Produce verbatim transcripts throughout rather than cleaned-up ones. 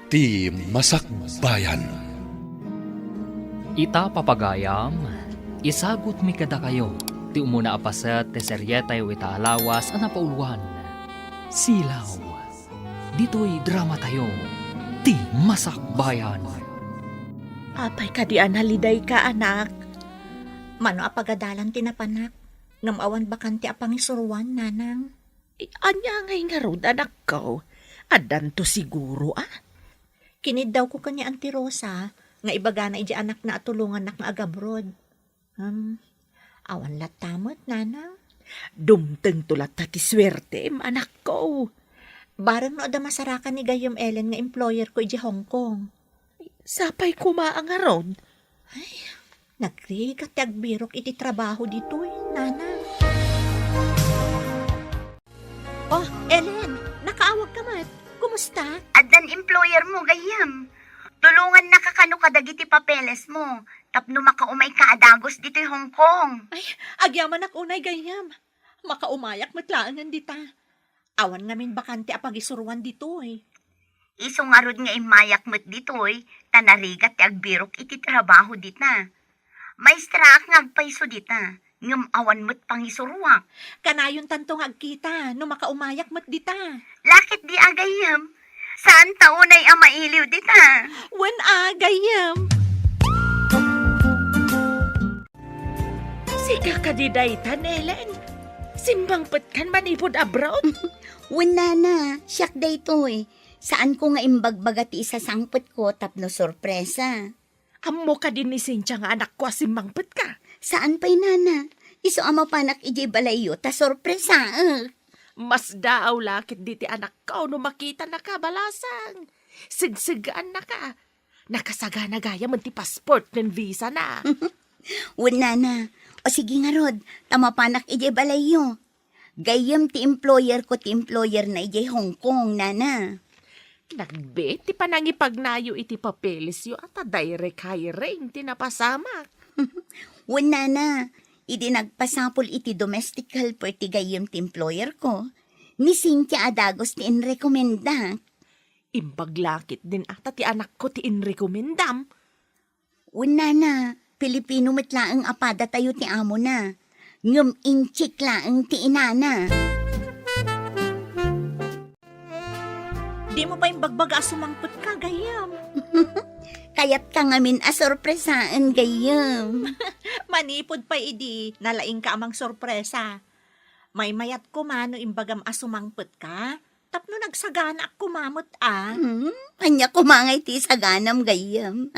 Ti Masakbayan. Ita, papagayam, isagutmi kadakayo ti umuna a paset ti serietayo ita a lawas a napauluan, Silaw. Ditoy dramatayo, Ti Masakbayan. Apay kadi a nalidayka, anak? Mano a pagadalan ti napanak, ngem awan bakante a pangisuruan, nanang. Ania ngay ngarud, anakko? Addanto siguro, a? Kiniddawko ken ni Auntie Rosa nga ibagana idiay anakna a tulongannak nga agabroad. Hmm, awan latta met, nanang. Dumtengto latta ti suertem, anakko. Bareng no adda masarakan ni gayyem Ellen nga employer ko idiay Hong Kong. Sapay koma a ngarud. Ay, nagrigat ti agbirok iti trabaho ditoy, nanang. Oh, Ellen, nakaawagka met. Kumusta? Addan employer mo, gayyem. Tulongannaka kano kadagiti papeles mo, tapno makaumayka a dagus ditoy Hong Kong. Ay, agyamanak unay, gayyem. Makaumayak met laengen dita. Awan ngamin bakante a pagisuruan ditoy. Isu ngarud nga immayak met ditoy, ta narigat ti agbirok iti trabaho dita. Maestraak nga agpayso dita, ngem awan met pangisuruak. Kanayontanto nga agkita no makaumayak met dita. Lakit di a gayyem? Saan ta unay a mailiw dita? Wen a, gayyem. Sika kadi dayta, Ellen? Simmangpetkan manipud abroad? Wen, nana, siak daytoy. Saanko nga imbagbaga ti isasangpetko tapno sorpresa. Ammo kadi ni Cynthia nga anakko a simmangpetka? Saan pay, nana. Isu a mapanak idiay balayyo ta sorpresaek. Masdaaw la ketdi ti anakko no makitanaka, balasang. Segseggaannaka. Nakasagana gayamen ti passport ken visa na. Wen, nana. O sige ngarud, ta mapanak idiay balayyo. Gayyem ti employer ko ti employer na idiay Hong Kong, nana. Nagbiit ti panangipagnayo iti papelesyo a ta direct hiring ti napasamak. Wen, nana, idi nagpasapul iti domestic helper ti gayyem ti employer ko, ni Cynthia a dagus ti inrekomendak. Imbag la ketdin a ta ti anakko ti inrekomendam. Wen, nana, Pilipino met laeng a padatayo ti amona, ngem Intsik laeng ti inana. Dimo pay imbagbaga a sumangpetka, gayyem. Kayatka ngamin a sorpresaen, gayyem. Manipud pay idi, nalaingka a mangsorpresa. Maymayat koma no imbagam a sumangpetka, tapno nagsaganaak koma met a. Hmm, ania koma ngay ti isaganam, gayyem?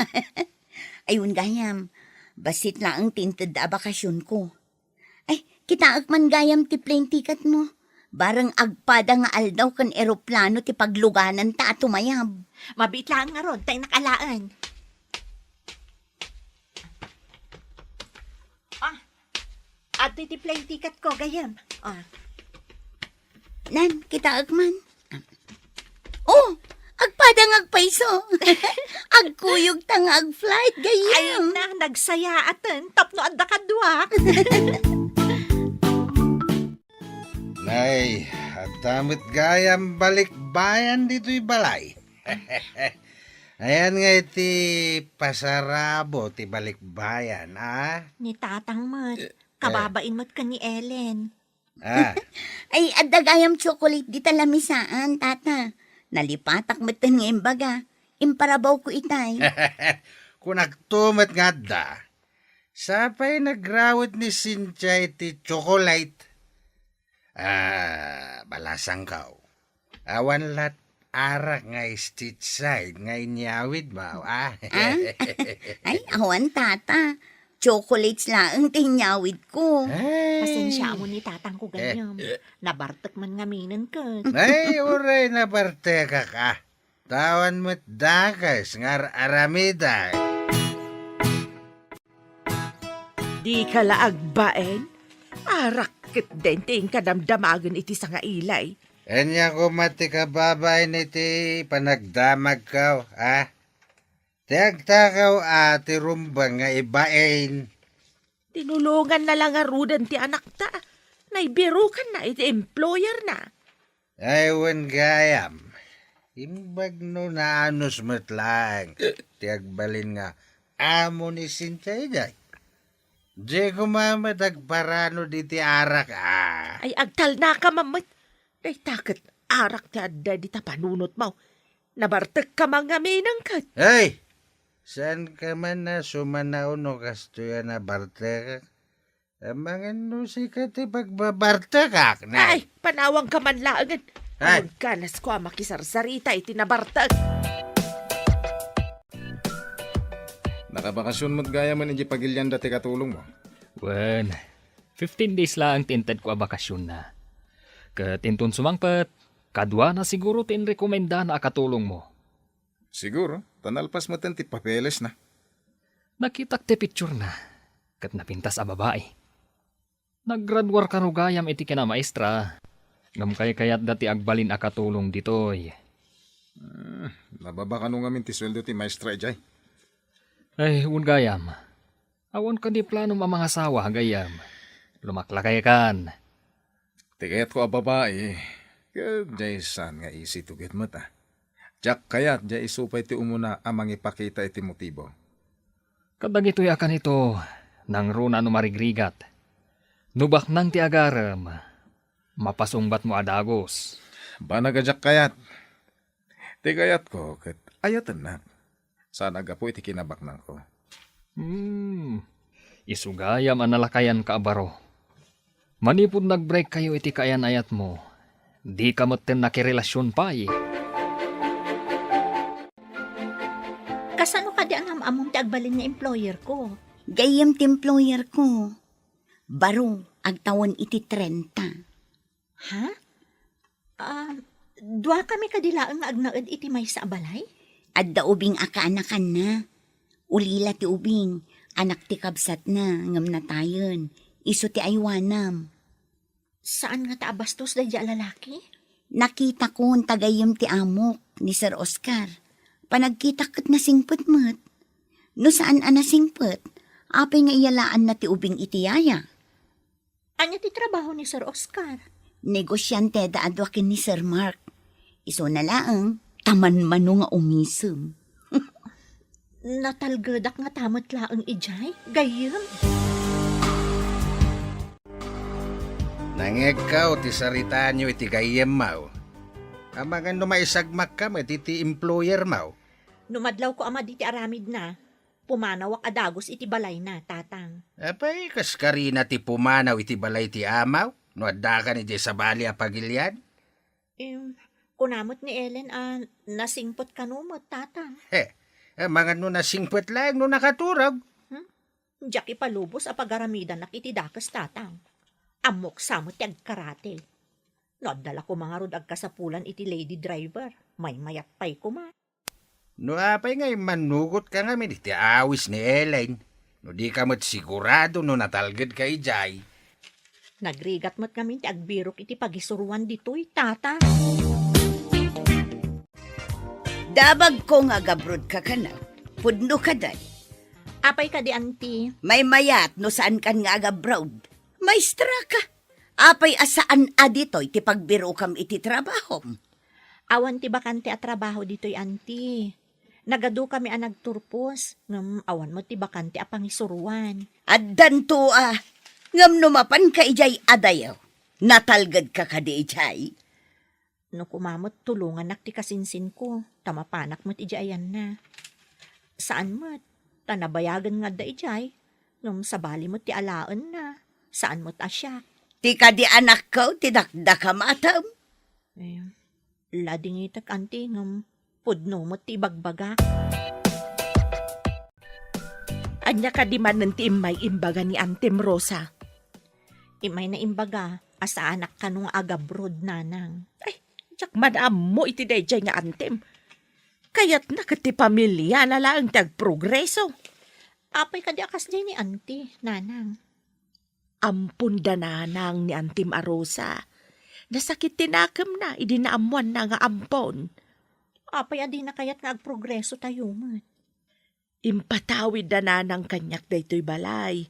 Ay, wen, gayam, bassit laeng ti intedda a bakasionko. Ay, kitaek man, gayam, ti plane ticket mo. Bareng agpada nga aldaw ken eroplano ti paglugananta a tumayab. Mabiit laeng ngarud, ta innak alaen. Ah, adtoy ti plane ticket ko, gayyem. Ah. Nan, kitaek man. Oh, agpada nga agpayso. Agkuyogta nga agflight, gayyem. Ay na, nagsayaaten, tapno adda kaduak. Nay, adda met gayam balikbayan ditoy balay. Ayan nga iti pasarabo ti balikbayan, a? Ni tatang met. Eh, eh. Kababain met ken ni Ellen. Ah. Ay, adda gayam chocolate dita lamisaan, tata. Nalipatak metten nga imbaga. Imparabawko itay. Kunakto met nga adda. Sapay nagrawet ni Cynthia iti chocolate. Ah, balasangko. Awan lat arak nga street side nga inyawid mo, ah? Ah? Ay, awan, tata. Chocolates laeng ti inyawid ko. Ay. Pasensiaam ni tatang ko, gayyem. Eh, eh. Nabartek man ngaminen ket. Ay, uray nabartekak, a. Tawan met dakes nga ar-aramidak. Dika la agbain? Arak ketdin ti inka damdamagen iti sangailay. Ania koma ti kababain iti panagdamagko, a? Ti agtakaw a ti rumbeng nga ibain. Tinulonganna la ngaruden ti anakta. Naibirukanna iti employerna. Ay, wen gayam. Imbag no naanus met laeng ti agbalin nga amo ni Cynthia idiay. Diay koma met agparano diti arak, a. Ay, agtalnaka man met. Dayta ket arak ti adda dita panunotmo. Nabartekka man ngamin ket. Ay! Saanka man a sumanaw no kastoy a nabartekak? Amangan no sika ti pagbabartekak, nay. Ay, panawangka man laengen. Ay. Agkanas ko a makisarsarita iti nabartek. Nakabakasyon met gayam idiay pagilian dati katulongmo? Wen, fifteen days laeng ti intedko a bakasionna. Ket inton sumangpet, kaduana siguro ti inrekomendana a katulongmo. Siguro, ta nalpas metten ti papelesna. Nakitak ti picturena, ket napintas a babai. Naggraduar kano gayam iti kinamaestra, ngem kaykayatda ti agbalin a katulong ditoy. Hmm, nababa kano ngamin ti sueldo ti maestra idiay? Ay, wen gayam. Awan kadi planom a mangasawa, gayyem? Lumaklakaykan. Ti kayatko a babai, ket diay saan nga isituget met, a. Diak kayat diay isu pay ti umuna a mangipakita iti motibo. Kadagitoy a kanito, nangruna no marigrigat. No baknang ti agarem, mapasungbatmo a dagus. Banag a diak kayat. Ti kayatko ket ayatennak. Saan a gapu iti kinabaknangko. Hmm. Isu gayam a nalakayanka a baro. Manipud nag-break kayo iti kaayan-ayatmo, dika metten nakirelasion pay. Kasano kadi a nam-ammom ti agbalin nga employer ko? Gayyem ti employer ko. Baro, agtawen iti trenta. Ha? Ah, duakami kadi laeng nga agnaed iti maysa a balay? Adda ubing a kaanakanna. Ulila ti ubing, anak ti kabsatna, ngem natayen. Isu ti aywanam. Saan ngata a bastos daydiay a lalaki? Nakitakon ta gayyem ti amok, ni Sir Oscar. Panagkitak ket nasingpet met. No saan a nasingpet, apay nga iyalaanna ti ubing iti yaya? Ania ti trabaho ni Sir Oscar? Negosianteda a dua ken ni Sir Mark. Isuna laeng, ta manmano nga umisem. Natalgedak ngata met laeng idiay, gayyem. Nangngegko ti saritaanyo iti gayyemmo. Amangan no maisagmakka met iti employermo. No madlawko a madi ti aramidna, pumanawak a dagus iti balayna, Tatang. Apay, kas karina ti pumanaw iti balay ti amaw no addakan idiay sabali a pagilian? Em, kuna met ni Ellen a nasingpet kano met, Tatang. He, amangan no nasingpet laeng no nakaturog. Hmm? Diak ipalubos a pagaramidanak iti dakes, Tatang. Ammok sa met ti agkarate. No adda la koma ngarud agkasapulan iti lady driver, maymayat pay koma. No apay nga immanugotka ngamin iti awis ni Ellen, no dika met sigurado no natalgedka idiay. Nagrigat met ngamin ti agbirok iti pagisuroan ditoy, Tata. Damagko nga agabrodka kano. Pudno kadi. Apay kadi, Auntie? Maymayat no saankan nga agabroad. Maestra ka. Apay a saan a ditoy ti pagbirokam iti trabahom? Awan ti bakante a trabaho ditoy, Auntie. Nagadukami a nagturpos, ngem awan met ti bakante a pangisuroan. Addanto a, ngem no mapanka idiay adayo, natalgedka kadi idiay? No koma met tulongannak ti kasinsinko, ta mapanak met idiay ayanna. Saan met, ta nabayagen nga adda idiay, ngem sabali met ti alaenna, saan met a siak. Ti kadi anakko ti dakdakam, atam? Eh, ladingitek, Auntie, ngem pudno met ti ibagbagak. Ania kadi manen ti immay imbaga ni Antem Rosa? Immay na imbaga a saanak kano nga agabroad, Nanang. Ay, diak man ammo iti daydiay nga Antem. Kayatna ket ti pamiliana laeng ti agprogreso. Apay kadi a kasdiay ni Auntie, Nanang? Ampon da nanang ni Antem a Rosa. Nasakit ti nakemna idi naammoanna nga ampon. Apay a dina kayat nga agprogreso tayo met? Impatawid da nanang kaniak daytoy balay.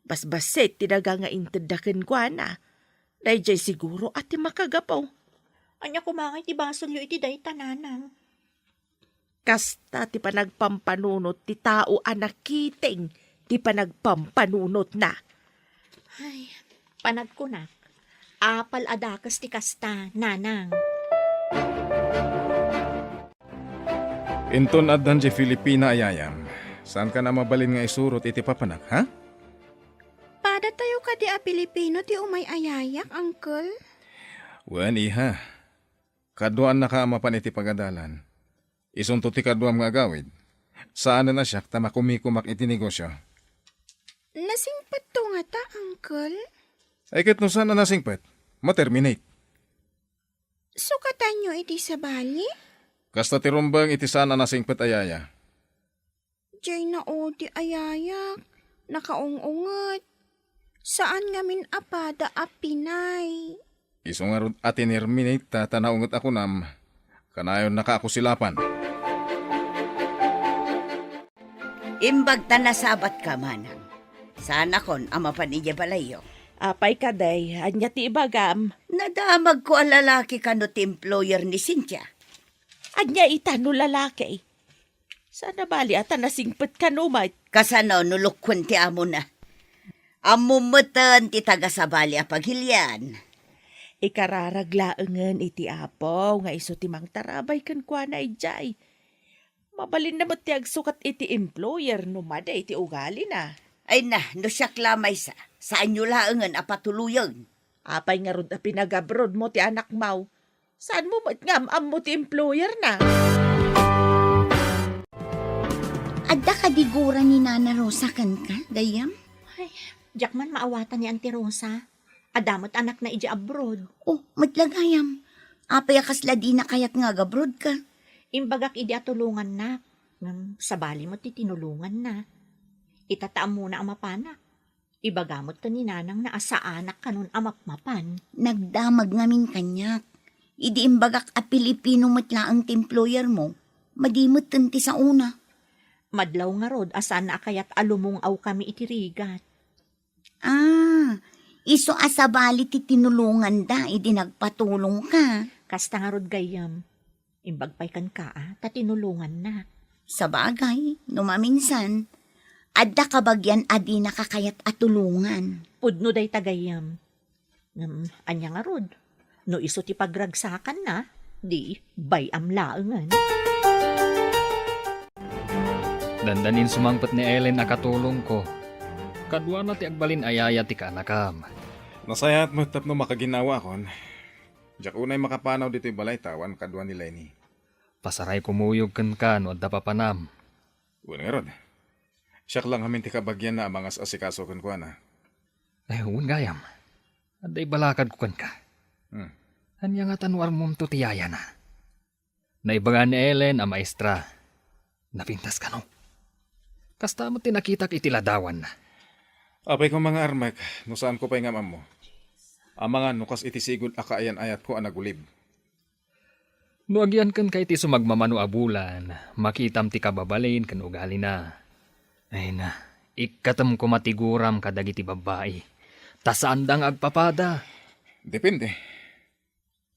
Basbassit ti daga nga intedda kenkuana. Daydiay siguro a ti makagapu. Ania koma ngay ti basolyo iti dayta, nanang? Kasta ti panagpampanunot ti tao a nakiting ti panagpampanunotna. Ay, panagkunak, apal a dakes ti kasta, nanang. Inton addan diay Filipina a yayam, saankan a mabalin nga isurot iti papanak, ha? Padatayo kadi a Pilipino ti umay a yayak, uncle? Wen, iha. Kaduaannaka a mapan iti pagadalan. Isunto ti kaduam nga agawid. Saanen a siak ta makumikumak iti negosyo. Nasingpetto ngata, uncle? Ay, ket no saan a nasingpet, ma-terminate. Sukatanyo iti sabali? Kasta ti rumbeng iti saan a nasingpet a yaya. Diay na odi a yayak, nakaung-unget. Saan ngamin a pada a Pinay. Isu ngarud a tinerminate ta, ta naunget a kunam, kanayonnaka a kusilapan. Imbag ta nasabatka, manang. Saanakon a mapan idiay balayyo. Apay kadi, ania ti ibagam? Nadamagko a lalaki kano ti employer ni Cynthia. Ania ita no lalaki? Saan a bali a ta nasingpet kano met? Kasano no lukuen ti amona? Ammom metten ti taga-sabali a pagilian. Ikararag laengen iti Apo nga isu ti mangtarabay kenkuana idiay. Mabalinna met ti agsukat iti employer no madi ti ugalina. Ay na, no siak la maysa, saanyo laengen a patuloyen. Apay ngarud a pinag-abroad mo ti anakmo? Saan mo met nga am-ammo ti employer na? Adda kadi gura ni Nana Rosa kenka, gayyem? Ay, diak man maawatan ni Auntie Rosa. Adda met anakna idiay abroad. Oh, met la gayyem. Apay a kasla dina kayat nga agabroad ka? Imbagak idi a tulongannak. Ngem sabali met ti tinulonganna. Ita ta ammona a mapanak. Ibaga met ken ni nanangna a saanak kanon a mapmapan. Nagdamag ngamin kaniak. Idi imbagak a Pilipino met laeng ti employer mo, madi metten ti saona. Madlaw ngarud a saanna a kayat a lumung-awkami iti rigat. Ah, isu a sabali ti tinulonganda idi nagpatulongka. Kasta ngarud gayyem. Imbag pay kenka a ta tinulongannak. Sabagay, no maminsan, adda kabagian a dinaka kayat a tulongan. Pudno dayta gayyem. Ngem, ania ngarud? No isu ti pagragsakanna, di bay-am laengen. Dandanin sumangpet ni Ellen a katulongko. Kaduana ti agbalin a yaya ti kaanakam. Nasayaat met tapno makaginnawaakon. Diak unay makapanaw ditoy balayta awan kadua ni Lenny. Pasaray kumuyog kenka no adda papanam. Wen ngarud. Siak la ngamin ti kabagianna a mangas-asikaso kenkuana. Ay, wen gayam. Adda ibalakadko kenka. Hmm. Ania ngata no ammomto ti yayana? Naibaga ni Ellen a maestra. Napintas kano? Kasta met ti nakitak iti ladawanna. Apay koma nga armek no saanko pay nga am-ammo. Amangan no kas iti sigud a kaayan-ayatko a nagulib. No agian kenka iti sumagmamano a bulan, makitam ti kababalin ken ugalina. Ay na, ikkatem koma ti guram kadagiti babbai, ta saanda nga agpapada. Depende.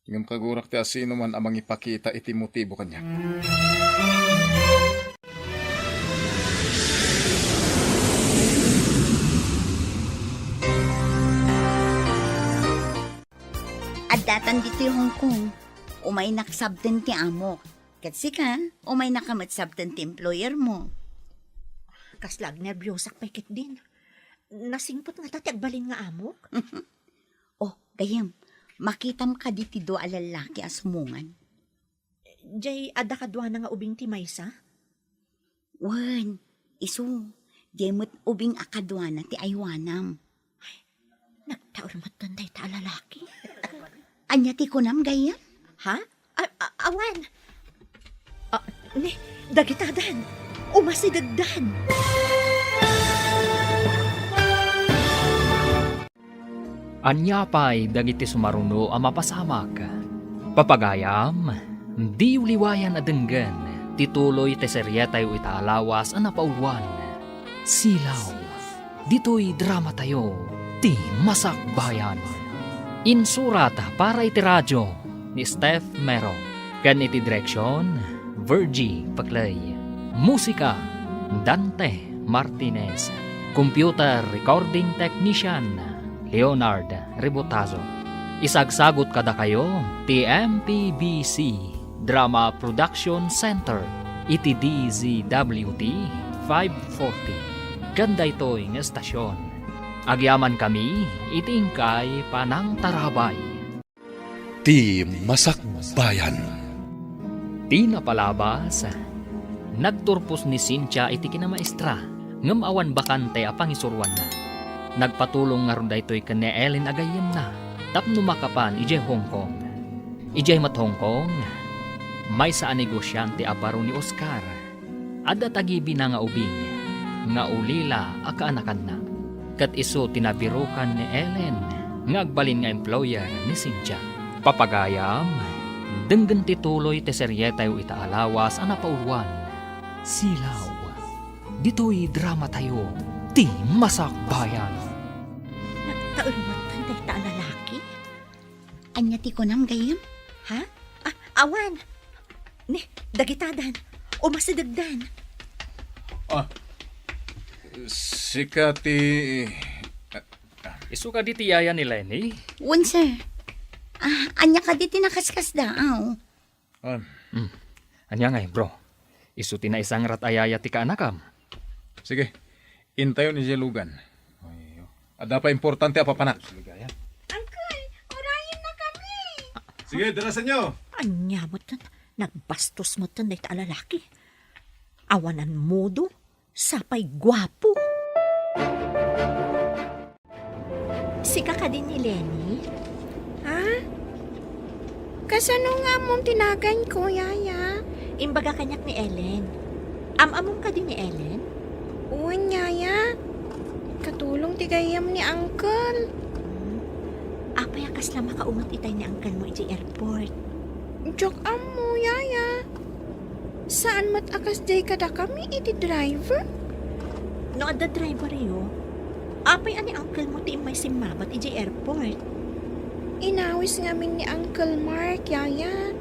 Ngem kagurak ti asinoman a mangipakita iti motibo kaniak. Addatan ditoy Hong Kong. Umaynak sabten ti amok. Ket sika, umaynaka met sabten ti employer mo. Kasla agnerbiosak pay ketdin. Nasingpet ngata ti agbalin nga amok? Oh, gayyem, makitam kadi ti dua a lallaki a sumungan? Jay adda kaduana nga ubing ti maysa? Wen, isu, jay met ubing a kaduana ti aywanam. Nagtaur metten dayta a lalaki. Ania ti kunam, gayyem? Ha? A-, a-, awan. Ah, ni, dagitadan. Umasidegdan. Ania pay dagiti sumaruno a mapasamak? Papagayam, diyo liwayan a denggen ti tuloy ti serietayo ita a lawas a napauluan, Silaw. Ditoy dramatayo, ti Masakbayan. Insurat para iti radio, ni Steph Mero, ken iti direksion, Virgie Paclay. Musika, Dante Martinez. Computer recording technician, Leonard Rebotazo. Isagsagut kadakayo ti M P B C Drama Production Center iti D Z W T five forty. Ken daytoy nga estasion, agyamankami iti inkay panangtarabay. Ti Masakbayan. Ti napalabas, nagturpos ni Cynthia iti kinamaestra, ngem awan bakante a pangisuroanna. Nagpatulong ngarud daytoy ken ni Ellen a gayyemna tapno makapan idiay Hong Kong. Idiay met Hong Kong, maysa a negosiante a baro ni Oscar. Adda tagibina nga ubing nga ulila a kaanakanna. Ket isu ti nabirukan ni Ellen nga agbalin nga employer ni Cynthia. Papagayam, denggen ti tuloy ti serietayo ita a lawas a napauluan, Silaw. Ditoy dramatayo, Ti Masakbayan. Nagtaermatan dayta a lalaki? Ania ti kunam, gayyem? Ha? Ah, awan. Ni, dagitadan. Umasidegdan. Ah, sika ti... Isu kadi ti yaya ni Lenny? Wen, sir. Ah, ania kadi ti nakaskasdaaw? Ah. Hmm. Ania ngay, bro? Isu ti naisangrat a yaya ti kaanakam? Sige. Intayon idiay lugan. Adda pay importante a papanak. Uncle, urayennakami. Sige, darasanyo. Ania metten, nagbastos metten dayta a lalaki. Awanan modo, sapay guapo. Sika kadi ni Lenny? Ha? Kasano nga ammom ti naganko, yaya? Imbaga kaniak ni Ellen. Am-ammom kadi ni Ellen? Wen, yaya. Katulong ti gayyem ni uncle. Hmm. Apay a kasla makaunget itay ni uncle mo idiay airport? Diak ammo, yaya. Saan met a kasdiay kadakami iti driver? No adda driveryo, apay a ni uncle mo ti immay simmabat idiay airport? Inawis ngamin ni Uncle Mark, yaya.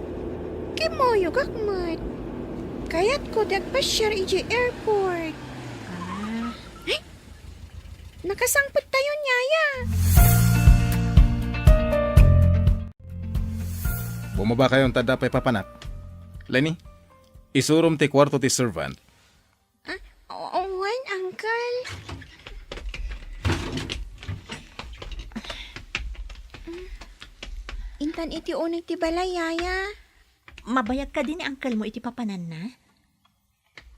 Kimmuyogak met. Kayatko ti agpasiar idiay airport. Ah. Ay! Nakasangpettayon, yaya. Bumabakayon ta adda pay papanak. Lenny, isurom ti kuarto ti servant. Ah, o-, wen, uncle. Intan iti uneg ti balay, yaya. Mabayag kadi ni uncle mo iti papananna?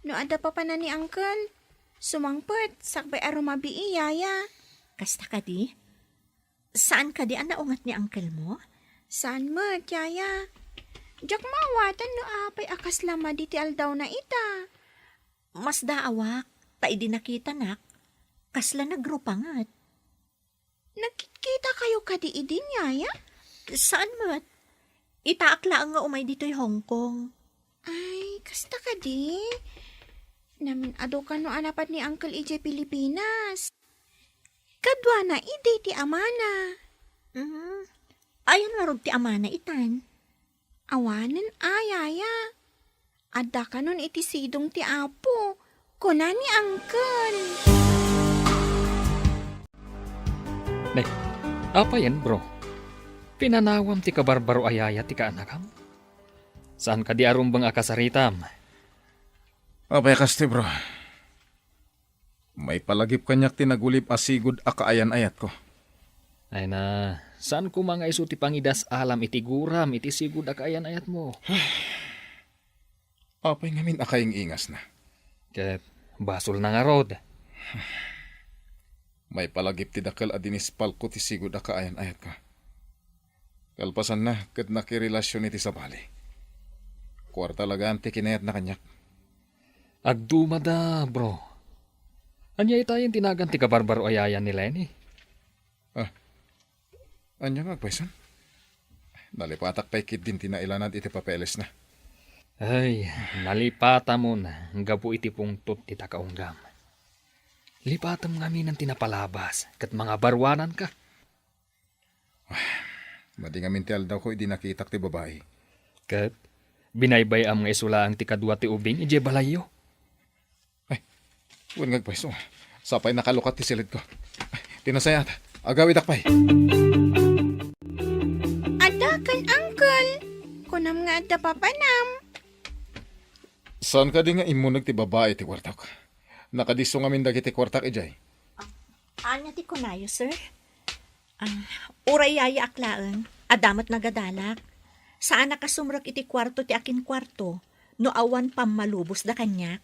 No adda papanan ni uncle, sumangpet, sakbay a rumabii, yaya. Kasta kadi? Saan kadi a naunget ni uncle mo? Saan met, yaya. Diak maawatan no apay a kasla madi ti aldawna ita. Masdaawak, ta idi nakitanak, kasla nagrupanget. Nagkitkitakayo kadi idin, yaya? Saan met. Itaak laeng nga umay ditoy Hong Kong. Ay, kasta kadi? Namin-adu kano a napan ni uncle idiay Pilipinas. Kaduana idi ti amana. Mm. Ayan ngarud ti amana itan? Awanen a, yaya. Adda kanon iti sidong ti Apo, kuna ni uncle. Ne, apayen, bro? Pinanawam ti kabarbaro a yaya ti kaanakam? Saan kadi a rumbeng a kasaritam? Apay a kasta, bro? Maipalagip kaniak ti nagulib a sigud a kaayan-ayatko. Ay na, saan koma nga isu ti pangidas-alam iti guram iti sigud a kaayan-ayatmo? Apay ngamin a kaing-ingasna? Ket basolna ngarud. Maipalagip ti dakkel a dinispalko ti sigud a kaayan-ayatko. Kalpasanna, ket nakirelasion iti sabali. Kuarta lagaan ti kinayatna kaniak. Agdumada, bro. Ania itayen ti nagan ti kabarbaro a yaya ni Lenny? Ah, ania nga agpayson? Nalipatak pay ketdin ti nailanad iti papelesna. Ay, nalipatamon gapu iti pungtot ti takaunggam. Lipatem ngaminen ti napalabas ket mangabaruananka. Madi ngamin ti aldawko idi nakitak ti babai. Ket binaybay-am nga isu laeng ti kadua ti ubing idiay balayyo. Ay, wen nga agpayso. Sapay nakalukat ti silidko. Ay, ti nasayaat. Agawidak pay. Adda ken, uncle. Kunam nga adda papanam. Saan kadi nga immuneg ti babai ti kuartok? Nakadisso ngamin dagiti kuartak idiay. Ania ti kunayo, sir? Ah, uray yayaak laeng, adda met nagadalak. Saanak a sumrek iti kuarto ti akinkuarto no awan pammalubosda kaniak.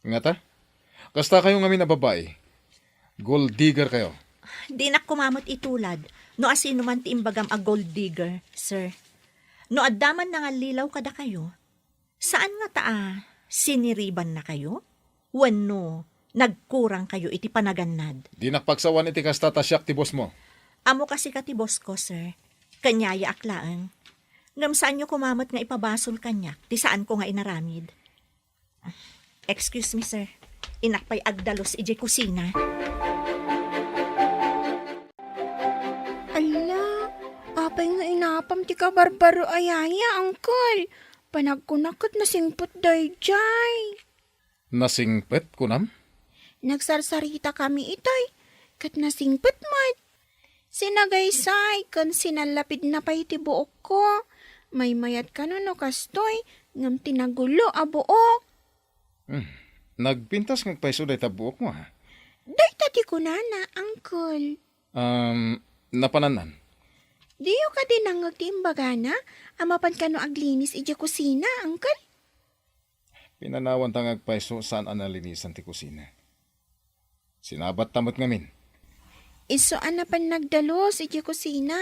Ngata? Kasta kayo ngamin a babai. Gold digger kayo. Dinak koma met itulad no asino man ti imbagam a gold digger, sir. No adda man nangallilaw kadakayo, saan ngata a siniribannakayo? Wenno nagkurangkayo iti panagannad? Dinak pagsawan iti kasta ta siak ti bossmo. Ammo kasika ti bossko, sir. Ken yayaak laeng. Ngem saanyo koma met nga ipabasol kaniak ti saanko nga inaramid. Excuse me, sir. Innak pay agdalus idiay kusina. Ala, apay nga inapam ti kabarbaro a yaya, uncle? Panagkunak ket nasingpet daydiay. Nasingpet, kunam? Nagsarsaritakami itoy, ket nasingpet met. Sinagaysay ken sinallapidna pay ti buokko. Maymayat kano no kastoy, ngem ti nagulo a buok. Hmm. Nagpintas nga agpayso dayta buokmo, ha? Dayta ti kunana, uncle. Um, napanannan. Diyo kadi nangngeg ti imbagana a mapan kano aglinis idiay kusina, uncle? Pinanawanta nga agpayso saan a nalinisan ti kusina. Sinabatta met ngamin. Isu a napan nagdalus idiay kusina.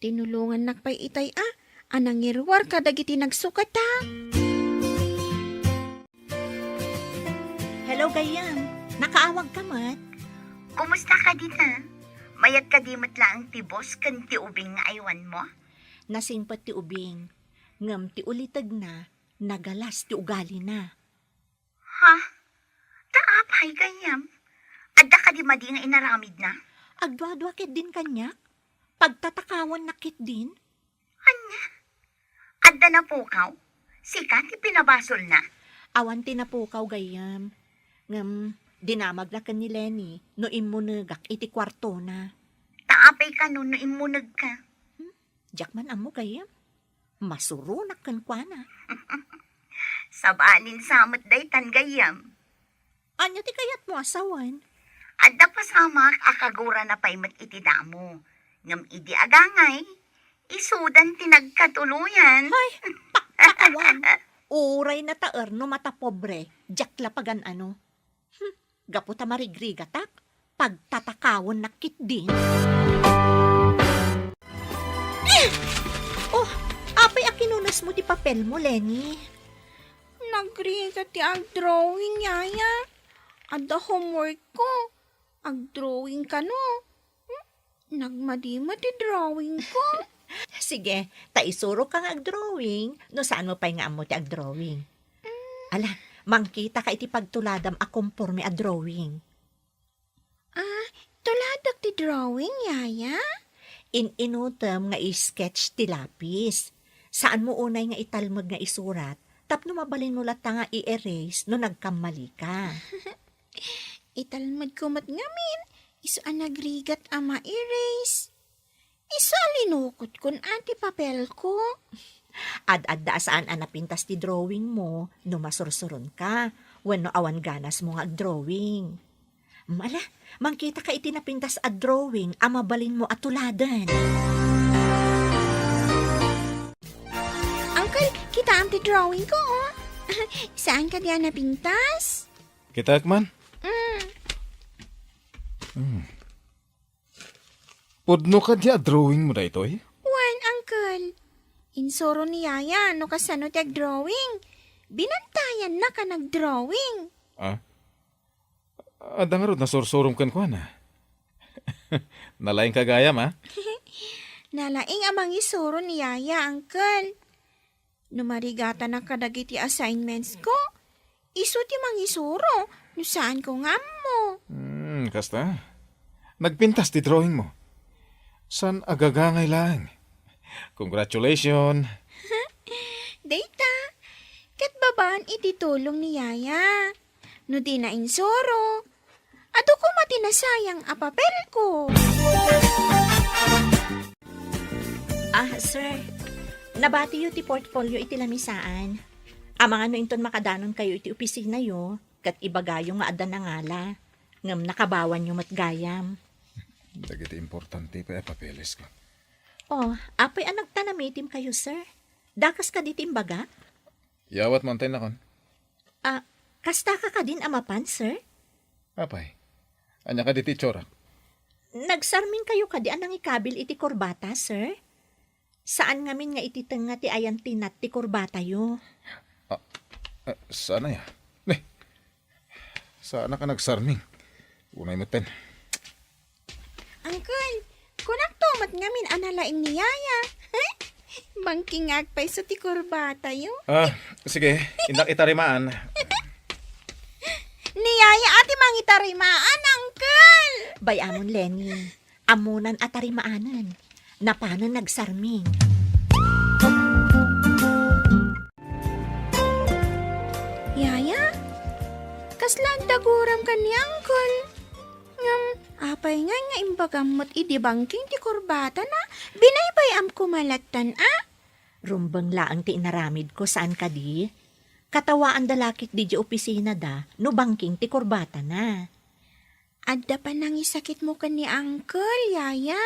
Tinulongannak pay itay a, a nangiruar kadagiti nagsukata. Hello, gayyem. Nakaawag ka met? Kumusta ka dita? Mayat ka di met laeng ti boss ken ti ubing nga aywanmo? Nasingpet ti ubing, ngem ti ulitegna, nagalas ti ugalina. Ha? Ta apay, gayyem? Adda kadi madi nga inaramidna? Agduadua ketdin kaniak. Pagtatakawannak ketdin. Ania? Adda napukaw? Sika ti pinabasolna? Awan ti napukaw, gayyem. Ngem, dinamagna ken ni Lenny no immunegak iti kuartona. Ta apay kano no immunegka? Hmm? Diak man ammo, gayyem. Masuronak kenkuana. Sabalin sa met daytan, gayyem. Ania ti kayatmo a sawen? Adda pasamak a kagurana pay met iti damo. Ngem idi agangay, isudan ti nagkatuloyan. Ay, pakpakawan. Uray nataer no matapobre, diak la pagan-ano. Hmm, gapu ta marigrigatak, pagtatakawannak ketdin. Eh! Oh, apay a kinunesmo ti papelmo, Lenny? Nagrigat ti agdrawing, yaya. Adda homework ko. Agdrawing kano. Hmm? Nagmadi met ti drawing ko. Sige, ta isuroka nga agdrawing, no saanmo pay nga ammo ti agdrawing. Mm. Ala, mangkitaka iti pagtuladam a komporme a drawing. Ah, tuladak ti drawing, yaya? In-inutem nga i-sketch ti lapis. Saanmo unay nga italmed nga isurat, tapno mabalinmo latta nga i-erase no nagkammalika. Italmedko met ngamin, isu a nagrigat a ma-erase. Isu a linukotkon a ti papelko. Ad-adda a saan a napintas ti drawingmo no masursuronka, wenno awan ganasmo nga agdrawing. Mm, ala, mangkitaka iti napintas a drawing a mabalinmo a tuladen. Uncle, kitaem ti drawingko, oh. Saan kadi a napintas? Kitaek man. Mm. Hmm. Pudno kadi a drawingmo daytoy? Wen, uncle. Insuro ni yaya no kasano ti agdrawing. Binantayannaka nagdrawing. Ah? Adda ngarud nasursurom kenkuana. Nalaingka gayam, a? Nalaing a mangisuro ni yaya, uncle. No marigatanak kadagiti assignmentsko, isu ti mangisuro no saanko nga ammo. Hmm, kasta. Nagpintas ti drawingmo. San agaga ngay laeng? Congratulations! Dayta, ket babaan iti tulong ni Yaya. No dina insuro, adu koma ti nasayang a papelko. Ah, sir. Nabatiyo ti portfolio iti lamisaan. Amangan no inton makadanonkayo iti opisinayo, ket ibagayo nga adda nangala. Ngem nakabawanyo met gayam. Dagiti importante pay a papelesko. Oh, apay a nagtanamitimkayo, sir? Dakas kadi ti imbaga? Yawatmo, antayen nakon. Ah, kasta ka kadin a mapan, sir? Apay, ania kadi ti itsurak? Nagsarmingkayo kadi a nangikabil iti kurbata, sir? Saan ngamin nga iti tengnga ti ayantinat ti kurbatayo. Ah, eh, saan aya? Ne, saanak a nagsarming. Unay metten. Uncle, kunakto met ngamin a nalaing ni Yaya. Bangking nga agpayso ti kurbatayo. Ah, sige, innak itarimaan. Ni Yaya a ti mangitarimaan, Uncle! Bay-amon, Lenny. Ammonan a tarimaanen. Napanen nagsarming. Yaya, kasla adda guram ken ni Uncle? Ngem, apay ngay nga imbagam met idi bangking ti kurbatana? Binaybay-am koma lattan a? Rumbeng laeng ti inaramidko, saan kadi? Katawaanda la ketdi idiay opisinada no bangking ti kurbatana. Adda panangisakitmo ken ni Uncle, Yaya.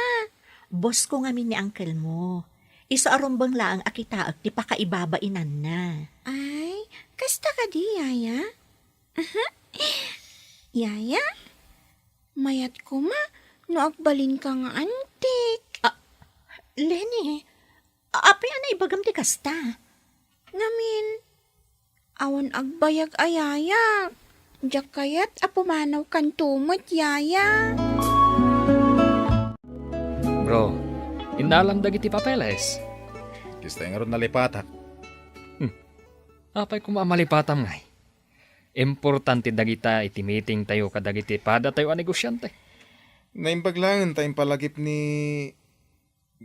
Bossko ngamin ni Uncle mo. Isu a rumbeng laeng a kitaek ti pakaibabainanna. Ay, kasta kadi, Yaya? Yaya, mayat koma no agbalinka nga antik. Ah, Lenny, apay a naibagam ti kasta? Ngamin, awan agbayag a Yaya. Diak kayat a pumanawkanto met, Yaya. Bro, innalam dagiti papeles. Kasta ngarud nalipatak. Hmm. Apay koma a malipatam ngay? Importante dagita iti meetingtayo kadagiti padatayo a negosiante. Naimbag laeng ta impalagip ni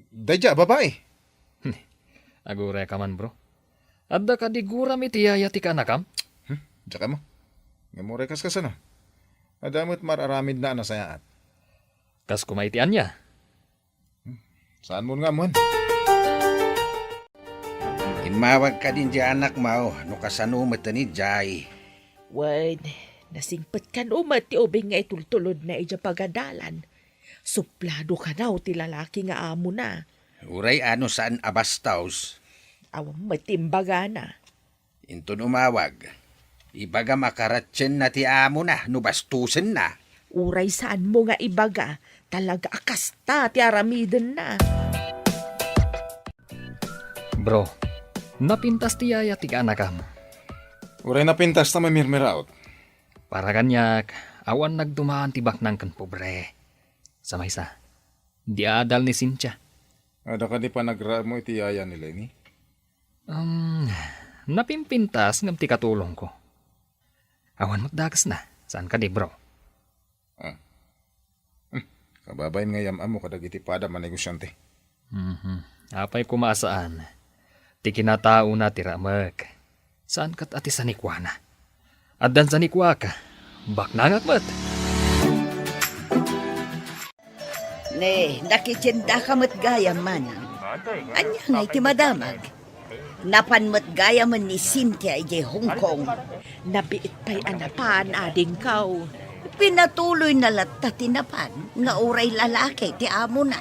daydiay a babai. Aguray ka man, bro. Adda kadi guram iti yaya ti kaanakam? Hmm? Diak ammo. Ngem uray kaskasano? Adda met mar-aramidna a nasayaat. Kas koma iti ania? Saanmon nga ammoen? Immawag kadin ti anakmo no kasano met idiay. Wen, nasingpet kano met ti ubing nga itultulodna idiay pagadalan. Suplado kano ti lalaki nga amona. Uray a no saan a bastos. Awan met ti imbagana. Inton umawag, ibagam a karatienna ti amona no bastosenna. Uray saanmo nga ibaga, talaga a kasta ti aramidenna. Bro, napintas ti yaya ti kaanakam. Uray napintas ta mamirmiraot. Para kaniak, awan nagdumaan ti baknang ken pobre. Sa maysa, di adal ni Cynthia. Adda kadi panagraem iti yaya ni Lenny? Um, napimpintas ngem ti katulongko. Awan met dakesna, saan kadi, bro? Ah. Hmm. Kababain nga yam-ammo kadagiti padam a negosiante. Mhm. Apay koma a saan? Ti kinataona ti ramek. Saan ket a ti sanikuana. Addan sanikuak, baknangak met. Ne, nakitiendaka met gayam, manang. Ania ngay ti madamag? Napan met gayamen ni Cynthia idiay Hong Kong. Nabiit pay a napan, adingko. Pinatuloyna latta ti napan nga uray lalaki ti amona.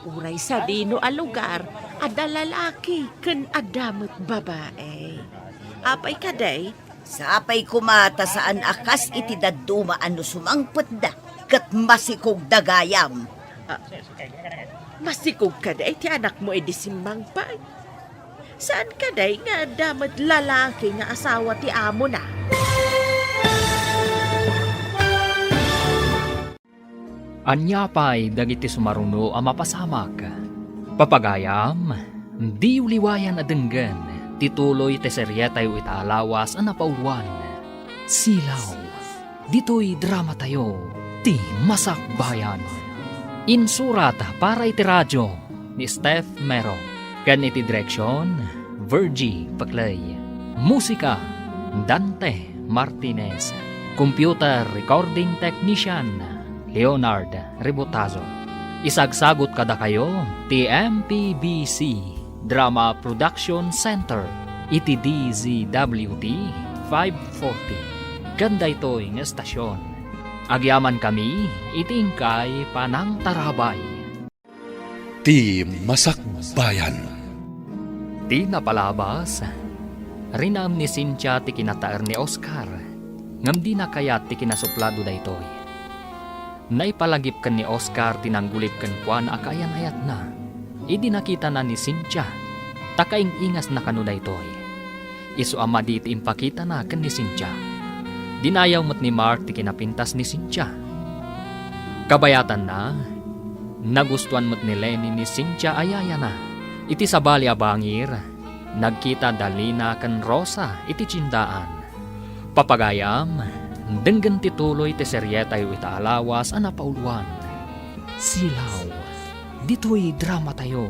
Uray sadino a lugar, adda lalaki ken adda met babae. Apay kadi? Sapay koma ta saan a kas iti dadduma a no sumangpetda ket masikogda gayam. Ah, masikog kadi ti anakmo idi simmangpet? Saan kadi nga adda met lalaki nga asawa ti amona? Ania pay dagiti sumaruno a mapasamak? Papagayam, diyo liwayan a denggen ti tuloy ti serietayo ita a lawas a napauluan, Silaw. Ditoy dramatayo, ti Masakbayan. Insurat para iti radio ni Steph Mero, ken iti direksion, Virgie Paclay. Musika, Dante Martinez. Computer recording technician, Leonard Rebotazo. Isagsagut kadakayo ti M P B C Drama Production Center iti D Z W T five forty. Ken daytoy nga estasion, agyamankami iti inkay panangtarabay. Ti Masakbayan. Ti napalabas, rinaem ni Cynthia ti kinataer ni Oscar, ngem dina kayat ti kinasuplado daytoy. Naipalagip ken ni Oscar ti nanggulip kenkuana a kaayan-ayatna idi nakitana ni Cynthia, ta kaing-ingasna kano daytoy. Isu a madi ti impakitana ken ni Cynthia. Dinayaw met ni Mark ti kinapintas ni Cynthia. Kabayatanna, nagustuan met ni Lenny ni Cynthia a yayana. Iti sabali a bangir, nagkita da Lina ken Rosa iti tiendaan. Papagayam, denggen ti tuloy ti serietayo ita a lawas a napauloan. Silaw, ditoy dramatayo,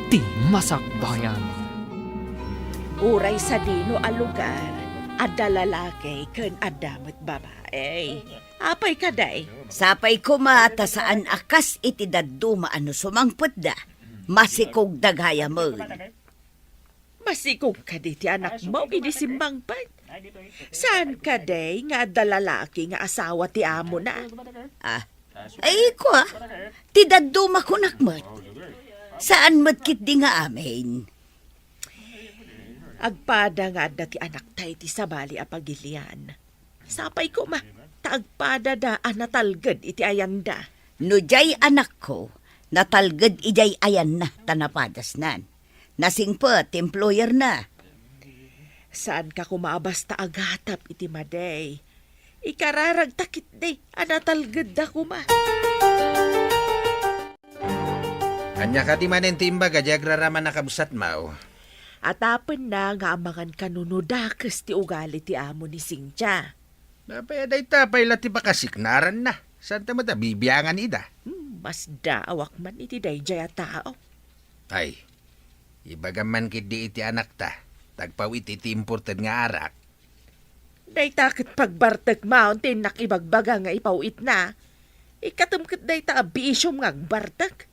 Ti Masakbayan. Uray sadino a lugar, adda lalaki ken adda met babai. Apay kadi? Sapay koma ta saan a kas iti dadduma a no sumangpetda, masikogda gayamen. Masikog kadi ti anakmo idi simmangpet? Saan kadi nga adda lalaki nga asawa ti amona? Ah, ay, kua, ti dadduma kunak met. Saan met ketdi nga amin? Agpada nga adda ti anakta iti sabali a pagilian. Sapay koma, ta agpadada a natalged iti ayanda. No diay anakko, natalged idiay ayanna ta napadasnan. Nasingpet ti employerna. Saanka koma a basta agatap iti madi. Ikararagta ketdi a natalgedda koma. Ania kadi manen ti imbaga diay agraraman a kabsatmo? Atapenna nga amangan kano no dakes ti ugali ti amo ni Cynthia. Apay a dayta pay la ti pakasiknaranna. Saanta met a bibiangan ida? Hmm, masdaawak man iti daydiay a tao. Ay, ibagam man ketdi iti anakta, ta agpaw-it iti imported nga arak. Dayta ket pagbartek maon ti innak ibagbaga nga ipaw-itna. Ikkatem ket dayta a bisiom nga agbartek.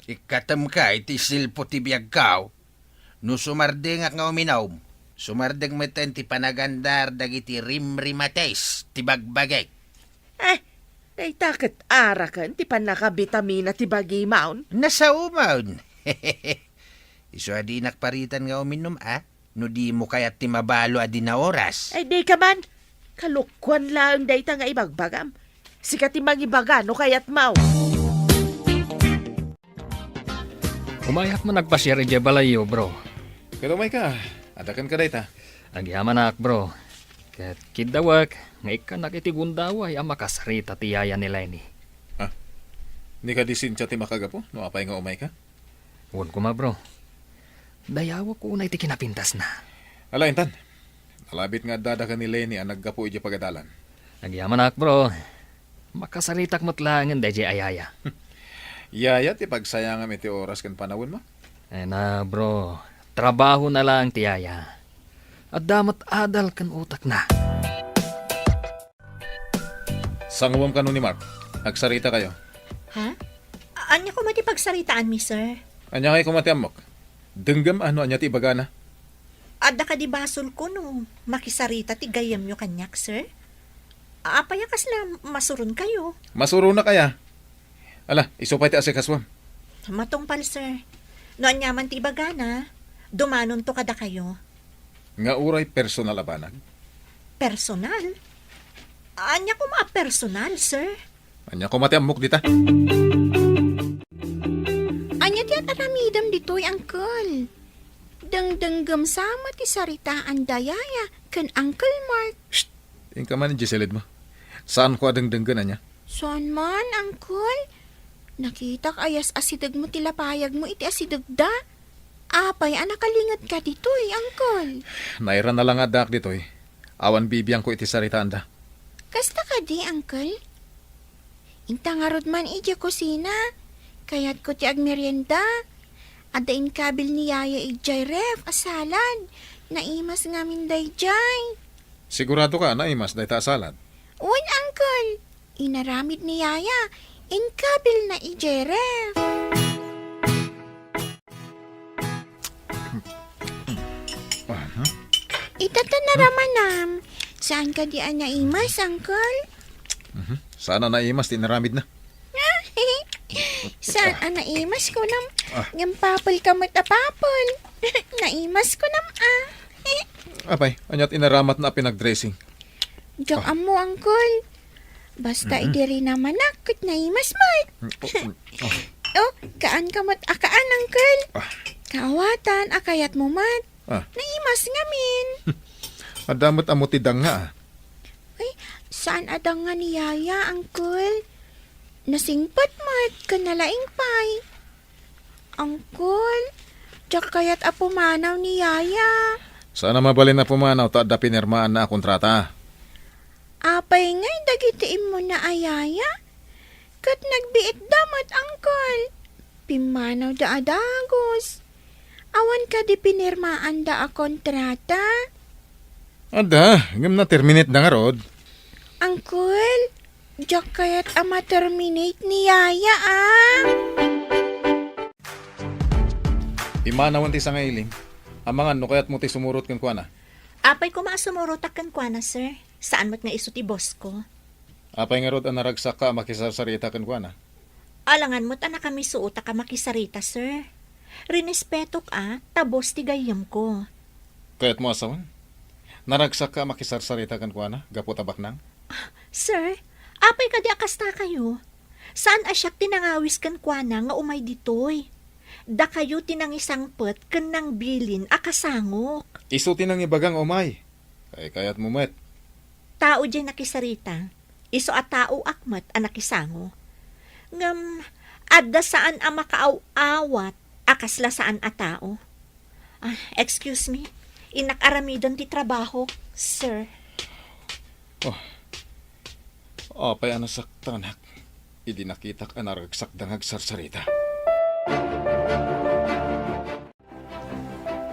Ikkatemka iti silpo ti biagko. No sumardengak nga uminom, sumardeng metten ti panagandar dagiti rimrimates ti bagbagik. Eh, dayta ket araken ti pannakabitamina ti bagimon. Nasaomon. Isu a dinak paritan nga uminom, a? No dimo kayat ti mabalo a dina oras. Ay, dika man. Kalokuan laeng dayta nga ibagbagam. Sika ti mangibaga no kayatmo. Umayak man agpasiar idiay balayyo, bro. Ket umayka, adda kenka dayta. Agyamanak, bro. Ket kiddawek nga ikkannak iti gundaway a makasarita ti yaya ni Lenny. Ah, ni kadi Cynthia ti makagapu no apay nga umayka? Wen koma, bro. Dayawek unay ti kinapintasna. Ala, intan. Nalabit nga addada ken ni Lenny a naggapu idiay pagadalan. Agyamanak, bro. Makasaritak met laengen daydiay a yaya. Yaya ti pagsayangam iti oras ken panawenmo? Ay na, bro. Trabahona laeng ti yaya. Adda met adal ken utekna. Sanguem kano ni Mark. Agsaritakayo. Ha? A-, ania koma ti pagsaritaanmi, sir? Ania koma ti ammok? Denggem a no ania ti ibagana. Adda kadi basolko no makisarita ti gayyemyo kaniak, sir? Apay a kasla masuronkayo? Masuronak aya? Ala, isu pay ti asikasuem. Matungpal, sir. No aniaman ti ibagana, dumanonto kadakayo. Nga uray personal a banag? Personal? Ania koma a personal, sir? Ania koma ti ammok dita? Ania ti ar-aramidem ditoy, Uncle? Dengdenggem sa met ti saritaan da Yaya ken Uncle Mark. Shh! Inka man idiay silidmo. Saanko a dengdenggen, ania? Saan man, Uncle. Nakitak a yas-asidegmo ti lapayagmo iti asidegda. Apay a nakalingetka ditoy, Uncle? Nairana la nga addaak ditoy. Awan bibiangko iti saritaanda. Kasta kadi, Uncle? Inta ngarud man idiay kusina. Kayatko ti agmerienda. Adda inkabil ni Yaya idiay ref a salad. Naimas ngamin daydiay. Sigurado ka, naimas dayta a salad? Wen, Uncle. Inaramid ni Yaya. Inkabilna idiay ref. Aha. Ita ta naramanam. Saan kadi a naimas, Uncle? Mhm. Saan a naimas ti inaramidna? Saan a naimas kunam? Ah. Ngem papel ka met a papel. Naimas kunam, ah. Apay, ania ti inaramatna a pinagdressing? Diak ammo, Uncle. Basta idi rinamanak, ket naimas met. Mm, oh, mm, oh. Oh, kaan ka met a kaan, Uncle. Ah. Kaawatan a kayatmo met. Ah. Naimas ngamin. Adda met ammo ti danga, ah. Ay, saan a danga ni Yaya, Uncle? Nasingpet met, ken nalaing pay. Uncle, diak kayat a pumanaw ni Yaya. Saan a mabalin a pumanaw ta adda pinirmaanna a kontrata. Apay ngay dagiti immuna a yaya? Ket nagbiitda met, Uncle. Pimmanawda a dagus. Awan kadi pinirmaanda a kontrata? Adda, ngem na-terminate da ngarud. Uncle, diak kayat a ma-terminate ni Yaya, ah. Imanawen ti sangailing. Amangan no kayatmo ti sumurot kenkuana. Apay koma a sumurotak kenkuana, sir. Saan met nga isu ti boss ko. Apay ngarud a naragsakka a makisarsarita kenkuana? Alangan met a nakamisuotak a makisarita, sir. Rinespetok a, ta boss ti gayyemko. Kayatmo a sawen? Naragsakka a makisarsarita kenkuana gapu ta baknang? Sir, apay kadi a kastakayo? Saan a siak ti nangawis kenkuana nga umay ditoy? Dakayo ti nangisangpet ken nangbilin a kasangok. Isu ti nangibaga nga umay. Kay kayatmo met. Tao diay nakisarita. Isu a taoak met a nakisango. Ngem, adda saan a makaaw-awat a kasla saan a tao. Ah, excuse me. Innak aramiden ti trabaho, sir. Oh. Apay a nasaktanak idi nakitak a naragsakda nga agsarsarita.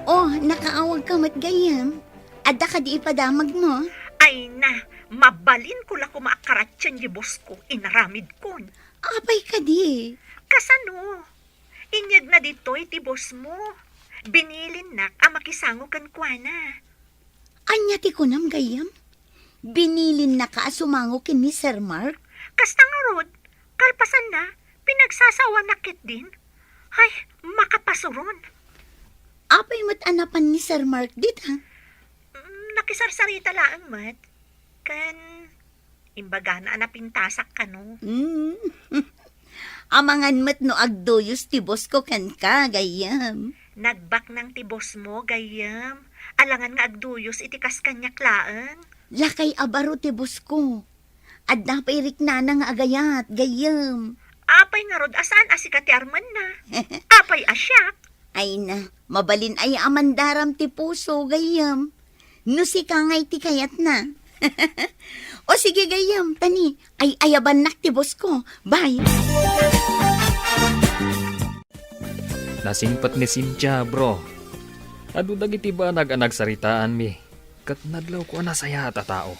Oh, nakaawagka met gayyem. Adda kadi ipadamagmo? Ay na, mabalinko la koma a karatien ti boss ko, inaramidkon. Apay kadi? Kasano? Inyegna ditoy ti boss mo. Binilinnak a makisango kenkuana. Ania ti kunam gayyem? Binilinnaka a sumango ken ni Sir Mark? Kasta ngarud, kalpasanna, pinagsasawanak ketdin. Ay, makapasuron. Apay met a napan ni Sir Mark dita? Mm, nakisarsarita laeng met. Ken, imbagana a napintasak kano. Mm. Amangan met no agduyos ti boss ko kenka, gayyem. Nagbaknang ti boss mo, gayyem. Alangan nga agduyos iti kas kaniak laeng. Lakay a baro ti boss ko. Adda pay riknana nga agayat, gayyem. Apay ngarud a saan a sika ti armenna? Apay a siak? Ay na, mabalin aya a mandaram ti puso, gayyem. No sika ngay ti kayatna. O sige, gayyem, tani, ay-ayabannak ti boss ko. Bye. Nasingpet ni Cynthia, bro. Adu dagiti banag a nagsaritaanmi, ket nadlawko a nasayaat a tao.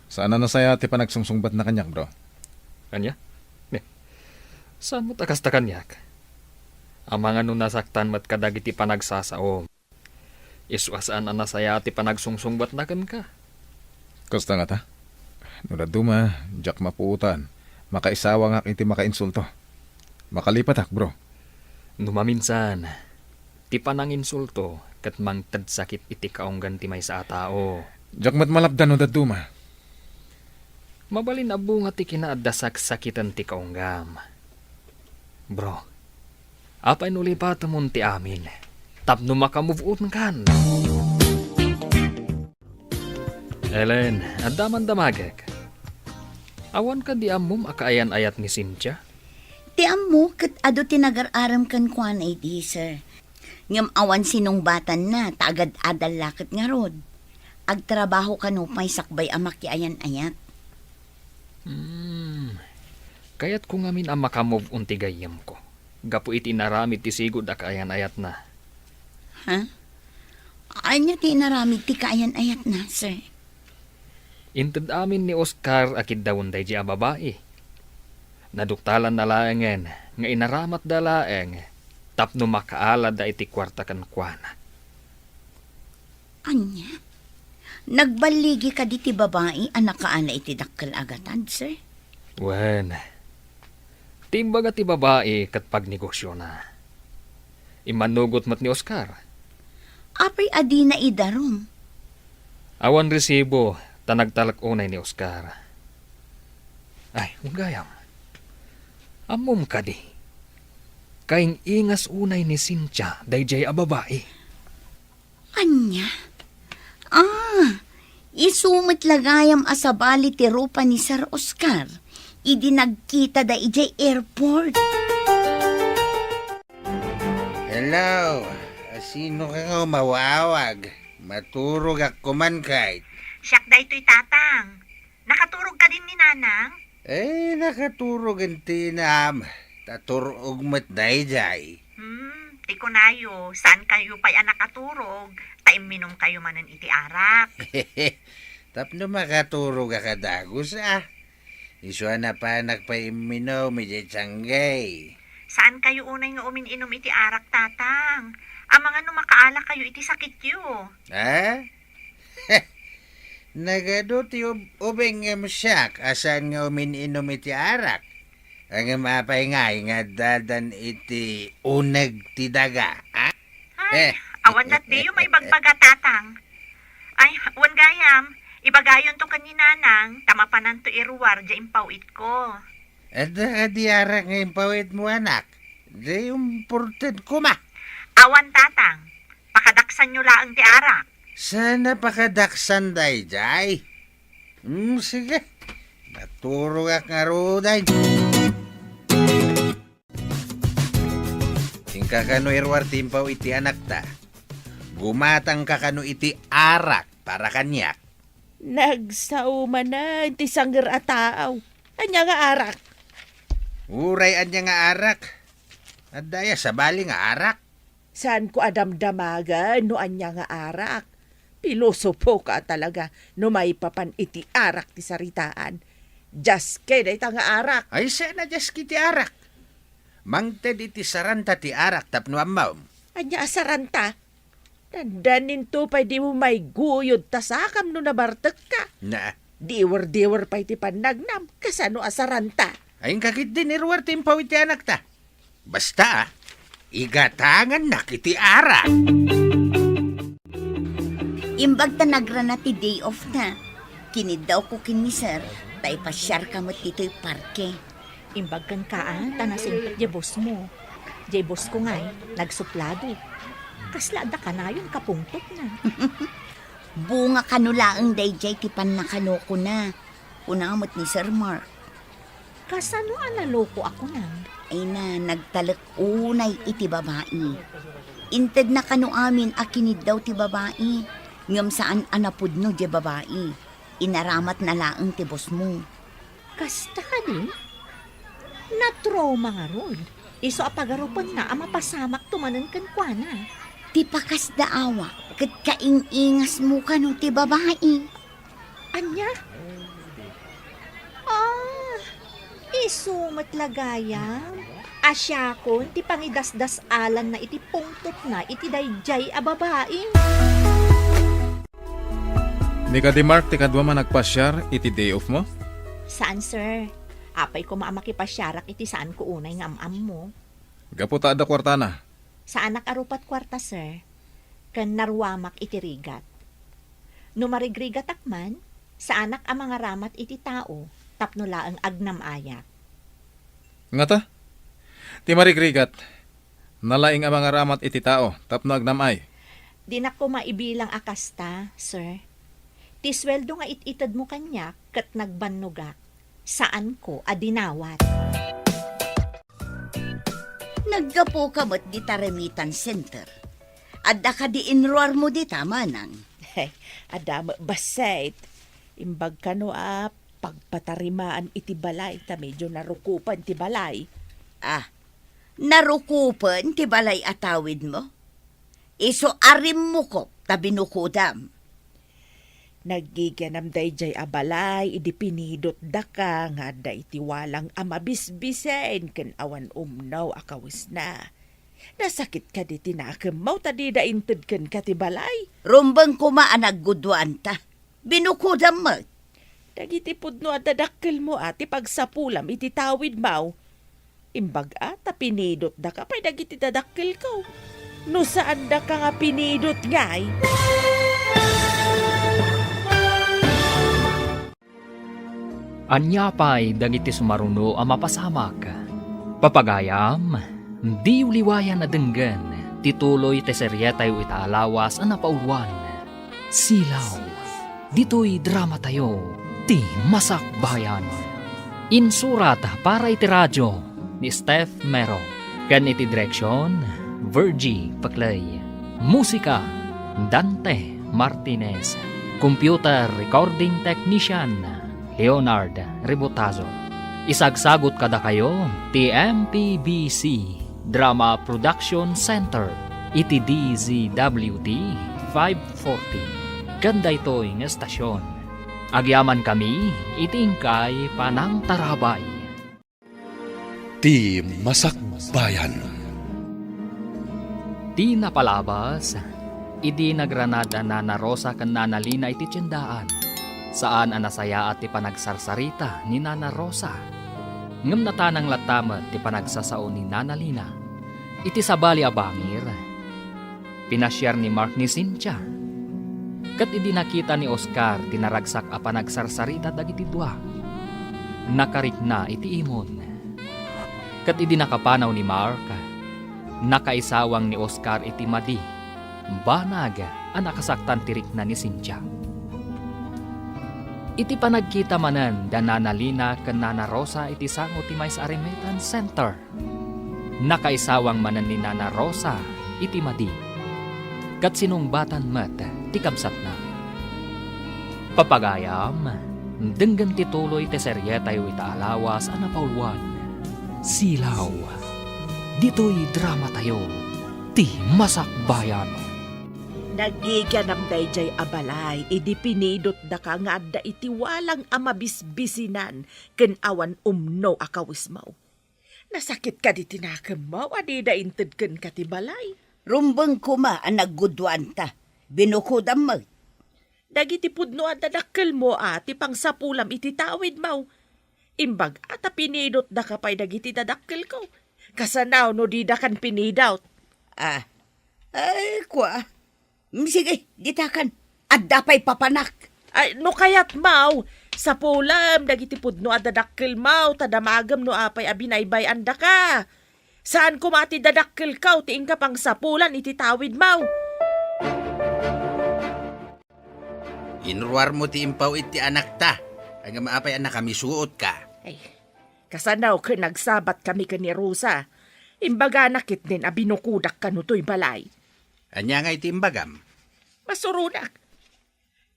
Saan a nasayaat ti panagsungsungbatna kaniak, bro. Ania? Ne. Saan met a kasta kaniak? Amangan no nasaktan met kadagiti panagsasaom. Isu a saan a nasayaat ti panagsungsungbatna kenka. Kasta ngata? No dadduma, diak mapuotan. Makaisawangak iti makainsulto. Makalipatak, bro. No maminsan, ti pananginsulto ket mangted sakit iti kaunggan ti maysa a tao. Diak met malapdan no dadduma. Mabalin a bunga ti kinaadda saksakiten ti kaunggam. Bro, apay no lipatemon ti amin tapno maka-move on kan? Ellen, adda man damagek. Awan kadi ammom a kaayan-ayat ni Cynthia? Ti ammo ket adu ti nagar-arem kenkuana idi, sir. Ngem awan sinungbatanna ta agad-adal la ket ngarud. Agtrabaho kano pay sakbay a makiayan-ayat. Hmm. Kayatko ngamin a maka-move on ti gayyemko gapu iti inaramid ti sigud a kaayan-ayatna. Ha? Ania ti inaramid ti kaayan-ayatna, sir? Inted amin ni Oscar a kiddawen daydiay a babai. Naduktalanna laengen nga inaramatda laeng tapno makaalada iti kuarta kenkuana. Ania? Nagballigi kadi ti babai a nakaala iti dakkel a gatad, sir? Wen, ti imbaga ti babai ket pagnegosiona. Immanugot met ni Oscar. Apay a dina idarum? Awan resibo, ta nagtalek unay ni Oscar. Ay, wen gayam. Ammom kadi? Kaing-ingas unay ni Cynthia daydiay a babai. Ania? Ah, isu met la gayam a sabali ti rupa ni Sir Oscar idi nagkitada idiay airport. Hello, sino ka nga umawawag? Maturogak koman kayat. Siak daytoy, Tatang. Nakaturog kadin ni Nanang? Eh, nakaturog ti inam. Ta tur-og met daydiay. Hmm, ti kunayo, saan kayo pay a nakaturog, ta imminom kayo manen iti arak. Tapno makaturog a kadagus, ah. Isu a napanak pay imminom idiay tianggay. Saan kayo unay nga umin-inom iti arak, Tatang? Amangan no makaala kayo iti sakityo. Ha? Nagadu ti ub-, ubing ngem siak a saan nga umin-inom iti arak. Ngem apay ngay nga addadan iti uneg ti daga, ha? Ay, eh. Awan datdiyo maibagbaga, Tatang. Ay, wen gayam, ibagayonto ken ni Nanang, ta mapananto iruar diay impaw-itko. Adda kadi arak nga impaw-itmo, anak? Di umported koma. Awan, Tatang. Pakadaksanyo laeng ti arak. Saan a pakadaksan daydiay? Hmm, sige. Naturogak ngaruden. Inka kano iruar ti impaw iti anakta. Gumatangka kano iti arak para kaniak. Nagsao manen ti sanger a taaw. Ania nga arak? Uray ania nga arak. Adda aya sabali nga arak? Saanko a damdamagen no ania nga arak. Pilosopoka talaga no maipapan iti arak ti saritaan. Diaske dayta nga arak. Ay, saan a diaske ti arak? Mangted iti saranta ti arak tapno ammom. Ania a saranta? Dandaninto pay dimo maiguyod ta sakam no nabartekka. Na. Diwer-diwer pay ti pannagnam, kasano a saranta? Ay, inka ketdin iruar ti impaw iti anakta. Basta, ah, igatangannak iti arak. Imbag ta nagrana ti day off na, kiniddawko ken ni Sir, ta ipasiarka met ditoy parke. Imbag kenka, ah, ta nasingpet diay boss mo. Diay boss ko ngay, nagsuplado. Kasla adda kanayon kapungtotna. Bunga kano laeng daydiay ti pannakanokona, kuna met ni Sir Mark. Kasano a naloko a kunam? Ay na, nagtalek unay iti babai. Intedna kano amin a kiniddaw ti babai, ngem saan a napudno diay babai. Inaramatna laeng ti boss mo. Kasta kadi? Natrauma ngarud. Isu a pagarupenna a mapasamakto manen kenkuana. Ti pakasdaawa ket kaing-ingasmo kano ti babai. Ania? Ah, isu met la gayam. Siakon ti pangidasdas-alanna iti pungtotna iti daydiay a babai. Ni kadi Mark ti kaduam a nagpasiar iti day off mo? Saan, sir. Apay koma a makipasiarak iti saanko unay nga am-ammo. Gapu ta adda kuartana. Saanak a rupat kuarta, sir. Ken naruamak iti rigat. No marigrigatak man, saanak a mangaramat iti tao tapno laeng agnam-ayak. Ngata? Ti marigrigat, nalaing a mangaramat iti tao tapno agnam-ay. Dinak koma ibilang a kasta, sir. Ti sueldo nga it-itedmo kaniak ket nagbannogak, saanko a dinawat. Naggapuka met dita remittance center. Adda kadi inruarmo dita, manang? Adda met bassit. Imbag kano a pagpatarimaan iti balay ta medio narukopen ti balay. Ah, narukopen ti balay a tawidmo? Isu a rimmukop ta binukodam. Naggigianam daydiay a balay idi pinidotdaka nga adda iti walang a mabisbisen ken awan umno a kawesna. Nasakit kadi ti nakemmo ta dida inted kenka ti balay? Rumbeng koma a nagguduanta. Binukodam met. Dagiti pudno a dadakkelmo a ti pagsapulam iti tawidmo. Imbag-a ta pinidotdaka pay dagiti dadakkelko. No saandaka nga pinidot ngay. Ania pay dagiti sumaruno a mapasamak? Papagayam, diyo liwayan a denggen ti tuloy ti serietayo ita a lawas a napauluan, Silaw. Ditoy dramatayo, ti Masakbayan. Insurat para iti radio ni Steph Mero, ken iti direksion, Virgie Paclay. Musika, Dante Martinez. Computer recording technician, Leonard Rebotazo. Isagsagot kadakayo ti M P B C Drama Production Center iti D Z W T five forty. Ken daytoy nga estasion, agyamankami iti inkay panangtarabay. Ti Masakbayan. Ti napalabas, idi nagranada Nana Rosa ken Nana Lina iti tiendaan, saan a nasayaat ti panagsarsarita ni Nana Rosa. Ngem natanang latta met ti panagsasao ni Nana Lina. Iti sabali a bangir, pinasiar ni Mark ni Cynthia. Ket idi nakita ni Oscar ti naragsak a panagsarsarita dagiti dua, nakarikna iti imon. Ket idi nakapanaw ni Mark, nakaisawang ni Oscar iti madi, banag a nakasaktan ti rikna ni Cynthia. Iti panagkita manen da Nana Lina ken Nana Rosa iti sango ti maysa a remittance center, nakaisawang manen ni Nana Rosa iti madi, ket sinungbatan met ti kabsatna. Papagayam, denggen ti tuloy ti serietayo ita a lawas a napauluan, Silaw. Ditoy dramatayo, ti Masakbayan. Naggigianam daydiay a balay idi pinidotdaka nga adda iti walang a mabisbisinan ken awan umno a kawesmo. Nasakit kadi ti nakemmo a dida inted kenka ti balay? Rumbeng koma a nagguduanta. Binukodam met. Dagiti pudno a dadakkelmo a ti pangsapulam iti tawidmo. Imbag-a ta pinidotdaka pay dagiti dadakkelko. Kasano no didakan pinidot? Ah, ay, kua. Mm, sige, ditakan. Adda pay papanak. Ay, no kayatmo, sapulem dagiti pudno a dadakkelmo, ta damagem no apay a binaybay-andaka. Saan koma ti dadakkelko ti inka pangsapulan iti tawidmo. Inruarmo ti impaw iti anakta. Ngem apay a nakamisuotka? Ay, kasano ket nagsabat kami ken ni Rosa? Imbagana ketdin a binukodak kano toy balay. Ania nga iti imbagam? Masuronak.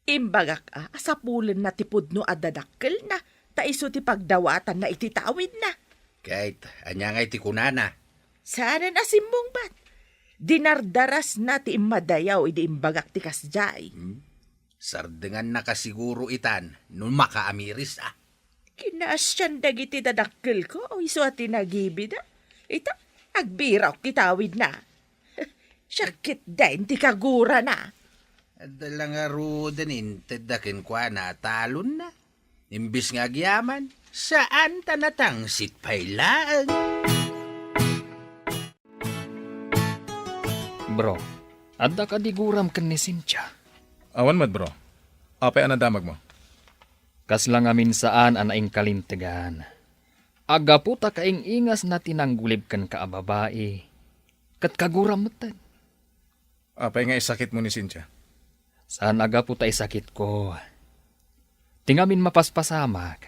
Imbagak a, a sapulenna ti pudno a dadakkelna, ta isu ti pagdawatanna iti tawidna. Ket ania nga iti kunana? Saanen a simmungbat. Dinardarasna ti immadayaw idi imbagak ti kasdiay. Hmm? Sardengannaka siguro itan no makaamiris a. Kinaasian dagiti dadakkelko, isu a ti nagibida. Ita, agbirawak ti tawidna. Siak ketdin ti kagurana. Adda la ngaruden intedda kenkuana a talonna. Imbes nga agyaman, saan ta natangsit pay laeng. Bro, adda kadi guram ken ni Cynthia? Awan met, bro. Apay a nadamagmo? Kasla ngamin saan a naingkalintegan. Aggapu ta kaing-ingasna ti nanggulib kenka a babai, ket kaguram metten. Apay nga isakitmo ni Cynthia? Saan a gapu ta isakitko. Ti ngamin mapaspasamak,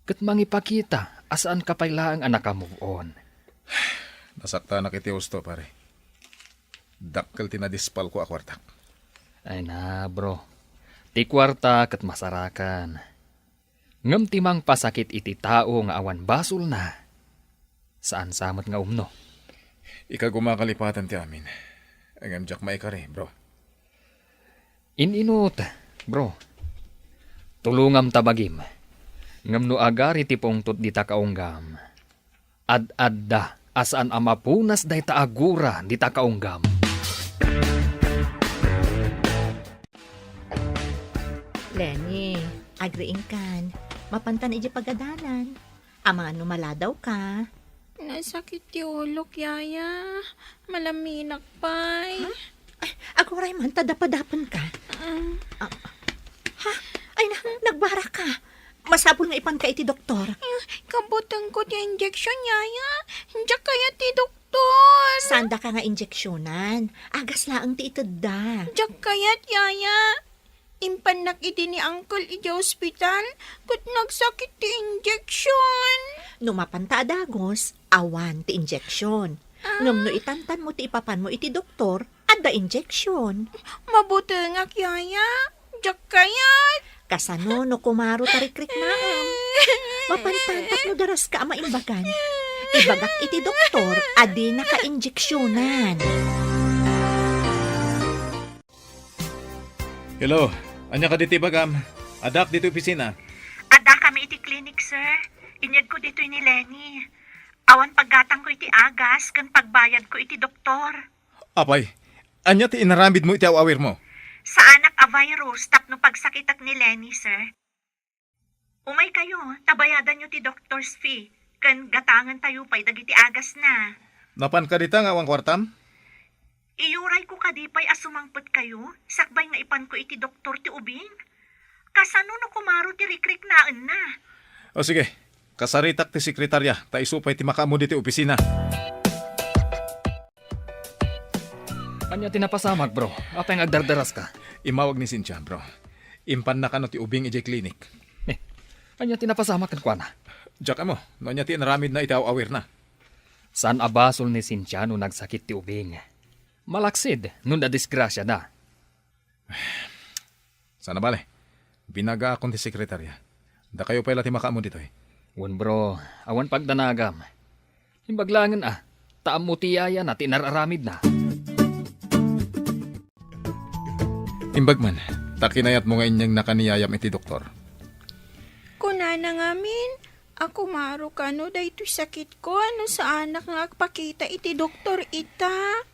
ket mangipakita a saanka pay laeng a naka-move on. Nasaktanak iti husto, pare. Dakkel ti nadispalko a kuartak. Ay na, bro. Ti kuarta ket masarakan. Ngem ti mangpasakit iti tao nga awan basolna, saan sa met nga umno. Ikaw, gumakalipatan ti amin. Ngem diak maikari, bro. In-inut, bro. Tulongam ta bagim. Ngem no agari ti pungtot dita kaunggam, ad-adda a saan a mapunas dayta a gura dita kaunggam. Lenny, agriingkan. Mapantan iti pagadalan. Amangan no maladawka. Nasakit ti ulok, Yaya. Malaminak pay. Ha? Ay, aguray man ta dapadapenka. Mm. Ah, ha? Ay na, nagbaraka. Masapul nga ipanka iti doktor. Mm, kabutengko ti injection, Yaya. Diak kayat ti doktor. Saan daka nga injeksionan? Agas laeng ti itedda. Diak kayat, Yaya. Impannak idi ni Uncle idiay ospital, ket nagsakit ti injection. No mapanta a dagos, awan ti injection. Ah. Ngem no itantanmo ti ipapanmo iti doktor, adda injection. Mabutengak, Yaya. Diak kayat. Kasano no kumaro ta rikriknaem? Mapantan tapno daraska a maimbagan. Ibagak iti doktor a dinaka injeksionan. Hello, ania kadi ti ibagam? Addaak ditoy opisina. Addakami iti klinik, sir. Inyegko ditoy ni Lenny. Awan paggatangko iti agas ken pagbayadko iti doktor. Apay, ania ti inaramidmo iti aw-awirmo? Saanak a virus tapno pagsakitak ni Lenny, sir. Umaykayo, ta bayadanyo ti doctor's fee, ken gatangentayo pay dagiti agasna. Napanka dita nga awan kuartam? Iyurayko kadi pay a sumangpetkayo, sakbay nga ipanko iti doktor ti ubing? Kasano no kumaro ti rikriknaenna? O sige, kasaritak ti sekretaria, ta isu pay ti makaammo ditoy opisina. Ania ti napasamak, bro? Apay nga agdardaraska? Immawag ni Cynthia, bro. Impanna kano ti ubing idiay klinik. Eh, ania ti napasamak kenkuana? Diak ammo, no ania ti inaramidna iti aw-awirna. Saan a basol ni Cynthia no nagsakit ti ubing. Malaksid no nadisgrasiada. Saan a bale, binagaakon ti sekretaria. Dakayo pay la ti makaammo ditoy. Wen, bro, awan pagdanagam. Imbag laengen a, ta ammo ti yayana ti inar-aramidna. Imbag man, ta kinayatmo nga inyegna ka ni yayam iti doktor. Kunana ngamin, a kumaro kano daytoy sakitko no saanak nga agpakita iti doktor ita.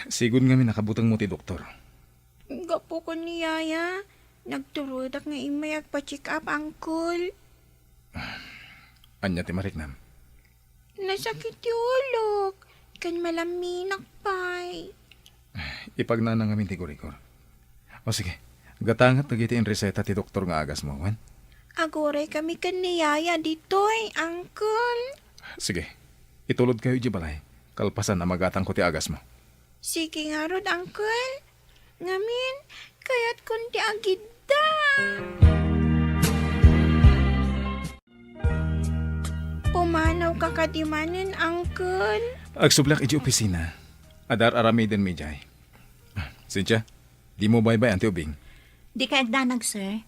Sigud ngamin a kabutengmo ti doktor. Gapu ken ni Yaya, nagtulodak nga immay agpa-check up, Uncle. Ania ti mariknam? Nasakit ti ulok, ken malaminak pay. Ipagnana ngamin ti gurigor. O sige, gatanget dagiti inreseta ti doktor nga agasmo, wen? Aguray kami ken ni Yaya ditoy, Uncle. Sige, itulod kayo iti balay, kalpasan a magatangko ti agasmo. Sige ngarud, Uncle. Ngamin, kayatkon ti agidda. Pumanawka kadi manen, Uncle? Agsubleak iti opisina. Adda ar-aramidenmi idiay. Ah, Cynthia, dimo baybay-an ti ubing? Dikay agdanag, sir.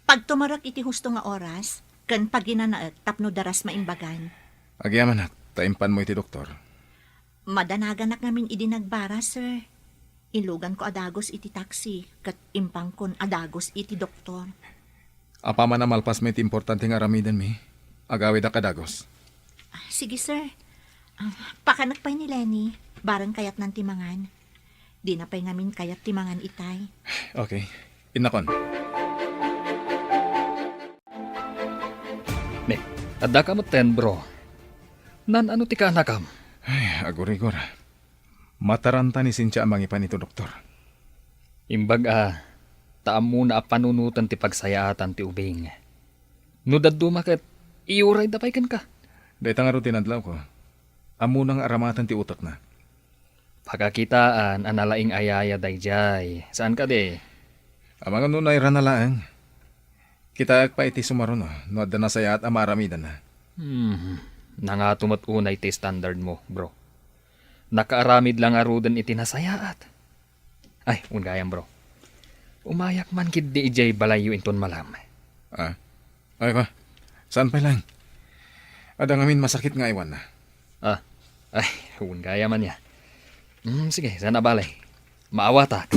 Pagtumerek iti husto nga oras, ken paginanaek tapno daras maimbagan. Agyamanak, ta impanmo iti doktor. Madanaganak ngamin idi nagbara, sir. Inluganko a dagus iti taksi, ket impankon a dagus iti doktor. Apaman a malpasmo iti importante nga aramidenmi, agawidak a dagus. Ah, sige, sir. Ah, pakanek pay ni Lenny, bareng kayatnan ti mangan. Dina pay ngamin kayat ti mangan itay. Okay. Innakon. Ne, addaka metten, bro. Naan-ano ti kaanakam? Ay, agurigor. Mataranta ni Cynthia a mangipan iti doktor. Imbag a, ta ammona a panunoten ti pagsayaatan ti ubing. No dadduma ket, iyurayda pay kenka. Dayta ngarud ti nadlawko. Ammona nga aramaten ti utekna. Pakakitaan a nalaing a yaya daydiay. Saan kadi? Amangan no nairana laeng. Kitaek pay iti sumaruno no adda nasayaat a maaramidanna. Hmm. Nangato met unay ti standard mo, bro. Nakaaramid la ngaruden iti nasayaat. Ay, wen gayam, bro. Umayak man ketdi idiay balayyo inton malam. Ah? Ay, ka? Saan pay laeng? Adda ngamin masakit nga aywanna. Ah, ay, wen gayam ania. Hmm, sige, saan a bale. Maawatak.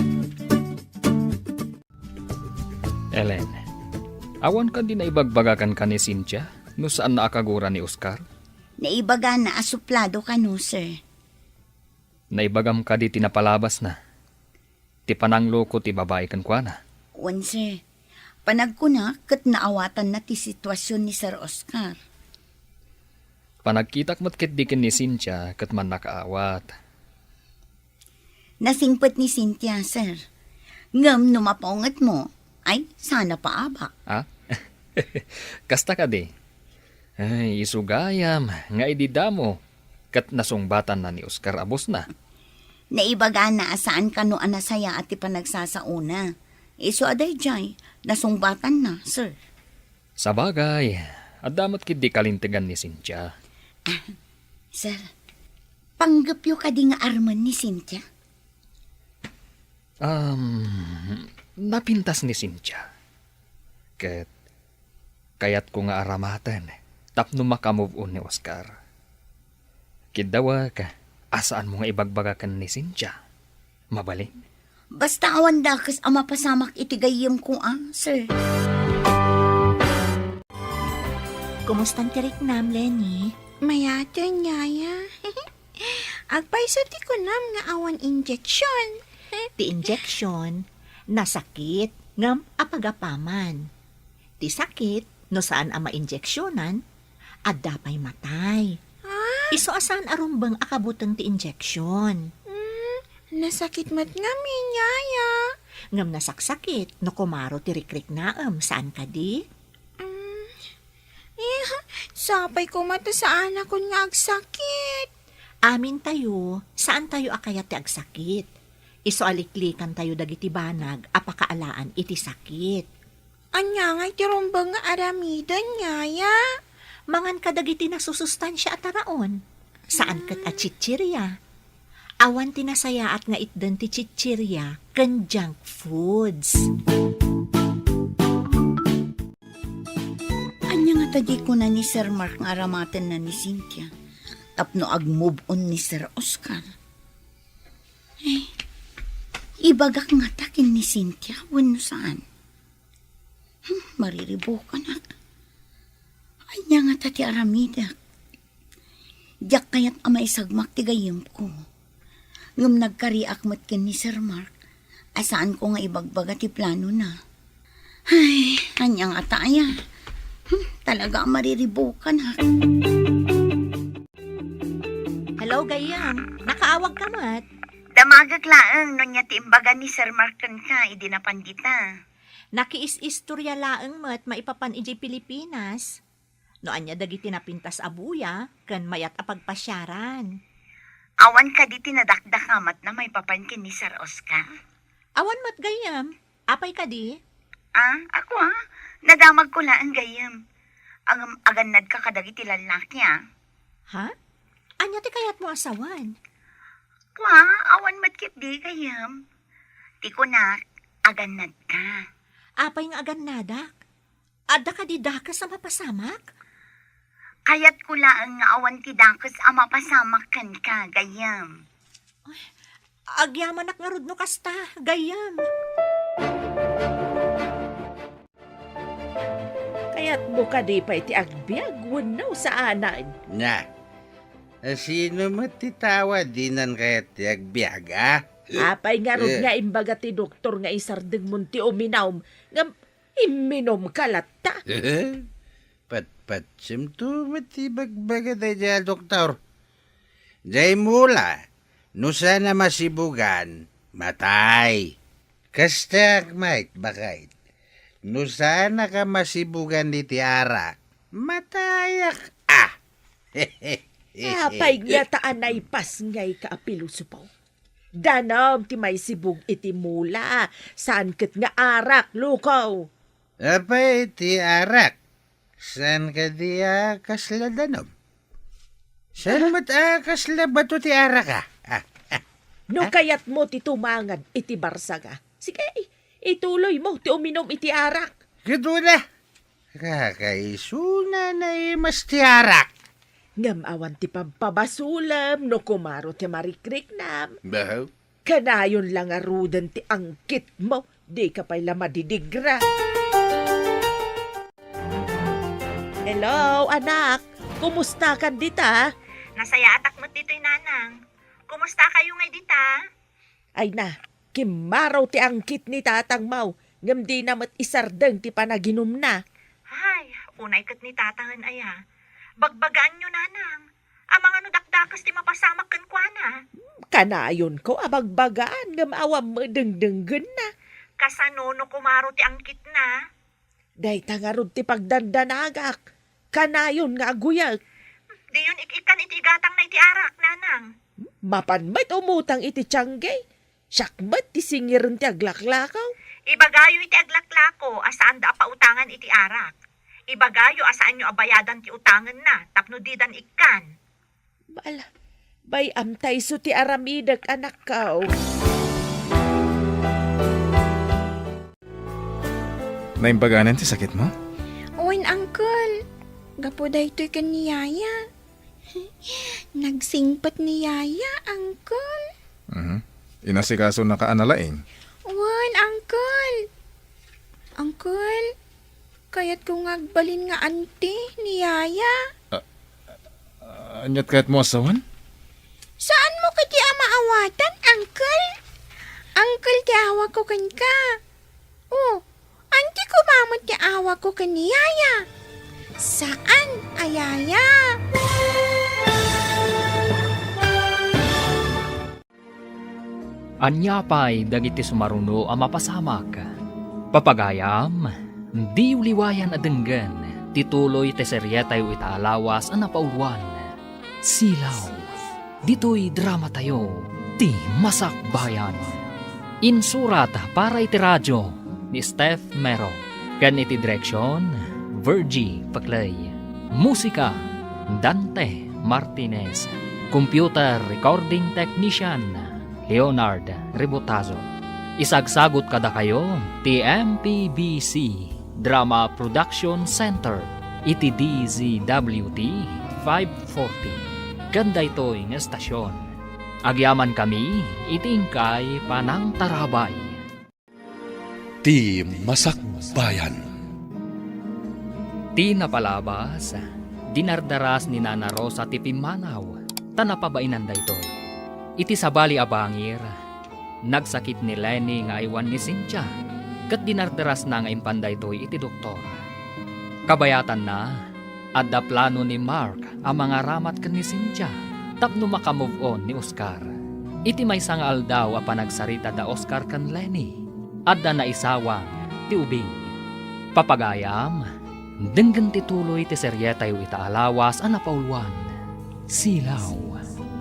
Ellen, awan kadi naibagbagakan ka ni Cynthia no saanna a kagura ni Oscar? Naibagana a suplado kano, sir. Naibagam kadi ti napalabasna? Ti panangloko ti babai kenkuana? Wen, sir. Panagkuna ket naawatanna ti sitwasion ni Sir Oscar. Panagkitak met ketdi ken ni Cynthia ket mannakaawat. Nasingpet ni Cynthia, sir. Ngem no mapaungetmo, ay, sana paabak. Ah? Kasta kadi? Ay, isu gayam nga idi damo ket nasungbatanna ni Oscar a bosna. Naibagana a saan kano a nasayaat ti panagsasaona. Isu a daydiay, nasungbatanna, sir. Sabagay, adda met ketdi kalintegan ni Cynthia. Ah, sir, panggepyo kadi nga armen ni Cynthia? Um, napintas ni Cynthia. Ket kayatko nga aramaten tapno maka-move on ni Oscar. Kiddawek, a saanmo nga ibagbaga ken ni Cynthia. Mabalin? Basta awan dakes a mapasamak iti gayyemko, a, sir. Kumustan ti riknam, Lenny? Mayaten, Yaya. Agpayso ti kunam nga awan injection. Ti injection, nasakit, ngem apagapaman. Ti sakit, no saan a mainjeksionan, adda pay matay. Ah? Isu a saan a rumbeng a kabuteng ti injeksion. Hmm, nasakit met ngamin, Yaya. Ngem nasaksakit no kumaro ti rikriknaem, saan kadi? Hmm, eh, sapay koma ta saanakon nga agsakit. Amintayo, saantayo a kayat ti agsakit. Isu a liklikantayo dagiti banag a pakaalaan iti sakit. Ania ngay ti rumbeng nga aramiden, Yaya? Mangan kadagiti nasusustansia a taraon. Saan ket a chichirya. Awan ti nasayaat nga itden ti chichirya ken junk foods. Ania ngata diay kuna ni Sir Mark nga aramatenna ni Cynthia tapno ag-move on ni Sir Oscar? Eh, ibagak ngata ken ni Cynthia wenno saan? Hmm, mariribukanak. Ania ngata ti aramidek? Diak kayat a maisagmak ti gayyemko. Ngem nagkariak met ken ni Sir Mark a saanko nga ibagbaga ti planona. Ay, ania ngata aya? Hmm, talaga a mariribukanak. Hello, gayyem. Nakaawag ka met? Damagek laeng no ania ti imbaga ni Sir Mark kenka idi napan dita. Nakiis-istorya laeng met maipapan idiay Pilipinas. No ania dagiti napintas a buya ken mayat a pagpasiaran. Awan kadi ti nadakdakamatna maipapan ken ni Sir Oscar? Awan met, gayyem. Apay kadi? Ah, ako, ah. Nadamagko laeng, gayyem. Ngem agannadka kadagiti lallaki, ah. Ha? Ania ti kayatmo a sawen? Kua, awan met ketdi, gayyem. Ti kunak, agannadka. Apay nga agannadak? Adda kadi dakes a mapasamak? Kayatko laeng nga awan ti dakes a mapasamak kenka, gayyem. Ay, agyamanak ngarud no kasta, gayyem. Kayatmo kadi pay ti agbiag wenno saanen? Na, sino met ti tao a dinan kayat ti agbiag, a? Apay ngarud Eh. nga imbaga ti doktor nga isardengmon ti uminum, ngem imminumka latta? Patpatsemto met ti ibagbaga daydiay a doktor. Diay mula, no saan a masibugan, matay. Kastaak met, baket. No saanak a masibugan iti arak, matayak, ah. Apay ngata a naipasngayka a pilosopo? Danum ti maisibug iti mula, saan ket nga arak, loko. Apay ti arak? Saan kadi a kasla danum? Saan met a kasla bato ti arak, a? Ah, ah, No ah? kayatmo ti tumangad iti barsaga, sige, ituloymo ti uminum iti arak. Ket una, Kakaisuna na imas ti arak. Ngem awan ti pagpabasolem no kumaro ti marikriknam. Bahaw. Kanayon la ngaruden ti angkitmo, dika pay la madidigra. Hello, anak. Kumustakan dita? Nasayaatak met ditoy, nanang. Kumustakayo ngay dita? Ay na, kimmaro ti angkit ni tatangmo, ngem dina met isardeng ti panaginumna. Ay, unay ket ni tatangen aya. Bagbagaanyo, nanang. Amangan no dakdakes ti mapasamak kenkuana. Kanayonko a bagbagaan, ngem awan met dengdenggenna. Kasano no kumaro ti angkitna? Dayta ngarud ti pagdandanagak. Kanayon nga aguyek. Diyon ik-ikkan iti igatangna iti arak, nanang. Mapan met umutang iti tiangge. Siak met ti singiren ti aglaklako. Ibagayo iti aglaklako a saanda a pautangan iti arak. Ibagayo a saanyo a bayadan ti utangenna tapno didan ikkan. Bala, bay-am ta isu ti aramidek, anakko. Naimbaganan ti sakitmo? Wen, Uncle. Gapu daytoy ken ni Yaya. Nagsingpet ni Yaya, Uncle. Mhm. Inasikasonaka a nalaing? Wen, Uncle. Uncle, kayatko nga agbalin nga anti ni Yaya. Ah, aniat kayatmo a sawen? Saanmo kadi a maawatan, Uncle? Uncle ti awagko kenka. Oh, anti koma met ti awagko ken ni Yaya. Saan a Yaya? Ania pay dagiti sumaruno a mapasamak? Papagayam, diyo liwayan a denggen ti tuloy ti serietayo ita a lawas a napauluan, Silaw. Ditoy dramatayo, Ti Masakbayan. Insurat para iti radio ni Steph Mero, ken iti direksion, Virgie Paclay. Musika, Dante Martinez. Computer recording technician, Leonard Rebotazo. Isagsagut kadakayo ti M P B C Drama Production Center iti D Z W T five forty. Ken daytoy nga estasion, agyamankami iti inkay panangtarabay. Ti Masakbayan. Ti napalabas, dinardaras ni Nana Rosa ti pimmanaw, ta napabainan daytoy. Iti sabali a bangir, nagsakit ni Lenny nga aywan ni Cynthia, ket dinardarasna nga impan daytoy iti doktor. Kabayatanna, adda plano ni Mark a mangaramat ken ni Cynthia tapno maka-move on ni Oscar. Iti maysa nga aldaw a panagsarita da Oscar ken Lenny, adda naisawang ti ubing. Papagayam, denggen ti tuloy ti serietayo ita a lawas a napauluan, Silaw.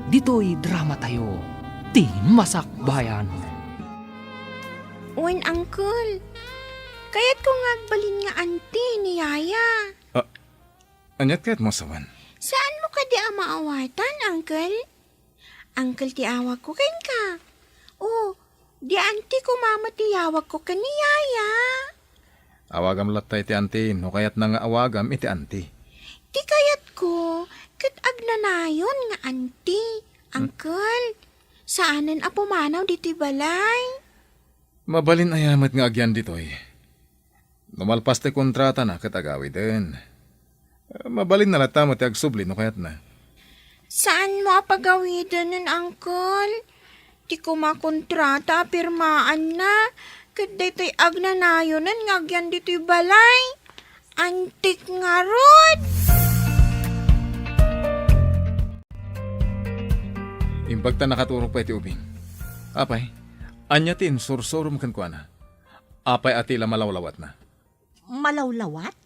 Ditoy dramatayo, Ti Masakbayan. Wen, Uncle. Kayatko nga agbalin nga anti ni Yaya. Ah, aniat kayatmo a sawen? Saanmo kadi a maawatan, Uncle? Uncle ti awagko kenka. Oh, di anti koma met ti awagko ken ni Yaya. Awagam latta iti anti no kayatna nga awagam iti anti. Ti kayatko, ket agnanayon nga anti, Hmm? Uncle. Saanen a pumanaw ditoy balay. Mabalin aya met nga agyan ditoy? No malpas ti kontratana ket agawiden. Mabalinna latta met ti agsubli no kayatna. Saanmo a pagawidenen, Uncle? Ti koma kontrata a pirmaanna, ket daytoy agnanayonen nga agyan ditoy balay. Antik ngarud! Imbag ta nakaturog pay ti ubing. Apay, ania ti insursurom kenkuana? Apay a ti la malawlawatna? Malawlawat?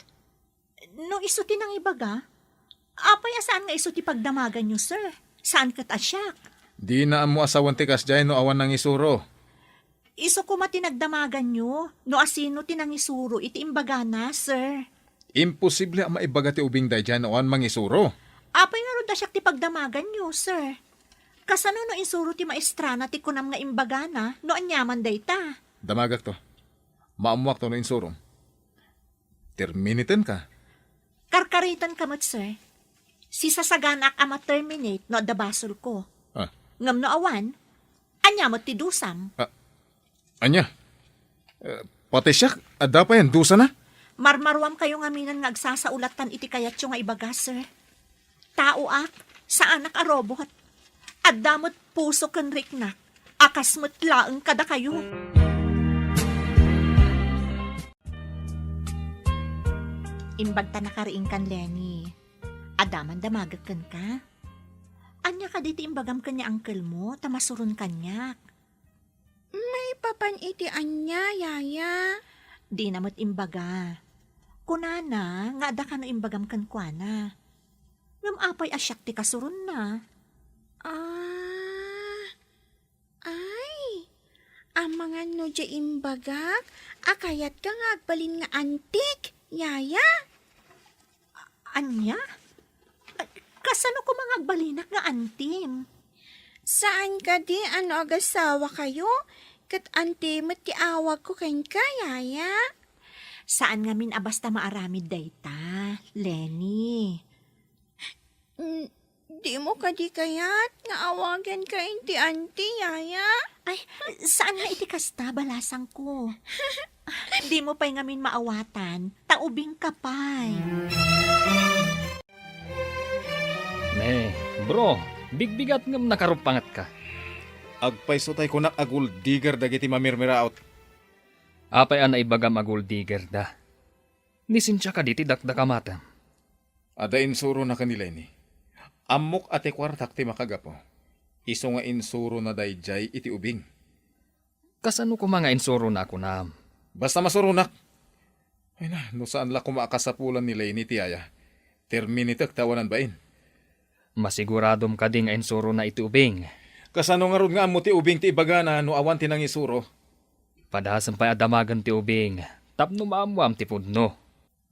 No isu ti nangibaga, apay a saan nga isu ti pagdamaganyo, sir? Saan ket a siak? Dina ammo a sawen ti kasdiay no awan nangisuro. Isu koma ti nagdamaganyo no asino ti nangisuro iti imbagana, sir. Imposible a maibaga ti ubing daydiay no awan mangisuro. Apay ngarud a siak ti pagdamaganyo, sir? Kasano no insuro ti maestrana ti kunam nga imbagana no aniaman dayta? Damagakto. Maammoakto no insurom. Terminitenka? Karkaritenka met, sir. Sisasaganak a ma-terminate no adda basolko. Ah. Ngem no awan, ania met ti dusam? Ah, ania? Eh, pati siak, adda pay a dusana? Marmaruamkayo ngaminen nga agsasaulatan iti kayatyo nga ibaga, sir. Taoak, saanak a robot. Adda met puso ken riknak a kas met laeng kadakayo. Imbagta nakariingkan, Lenny. Adda man damagek kenka. Ania kadi ti imbagam ken ni uncle mo ta masuron kaniak? Maipapan iti ania, yaya? Dina met imbaga. Kunana nga adda kano imbagam kenkuana. Ngem apay a siak ti kasuronna? Ah, ay, amangan no diay imbagak a kayatka nga agbalin nga antik, yaya? Ania? Kasano koma nga agbalinak nga antim? Saan kadi a no agasawakayo, ket anti met ti awagko kenka, yaya? Saan ngamin a basta maaramid dayta, Lenny. N-, dimo kadi kayat nga awaganka iti anti, yaya? Ay, saan nga iti kasta, balasangko. Dimo pay ngamin maawatan, ta ubingka pay. Ne, bro, bigbigat ngem nakaruppangetka. Agpayso tay kunak a gold digger dagiti mamirmiraot. Apay a naibagam a gold digger da? Ni Cynthia kadi ti dakdakamatem? Adda insurona ken ni Lenny. Ammok a ti kuartak ti makagapu. Isu nga insurona daydiay iti ubing. Kasano koma nga insurona a kunam? Basta masuronak. Ay na, no saan la koma a kasapulan ni Lenny ti yaya, terminatek ta awanan bain. Masiguradom kadi nga insurona iti ubing? Kasano ngarud nga ammo ti ubing ti ibagana no awan ti nangisuro? Padasem pay a damagen ti ubing tapno maammoam ti pudno.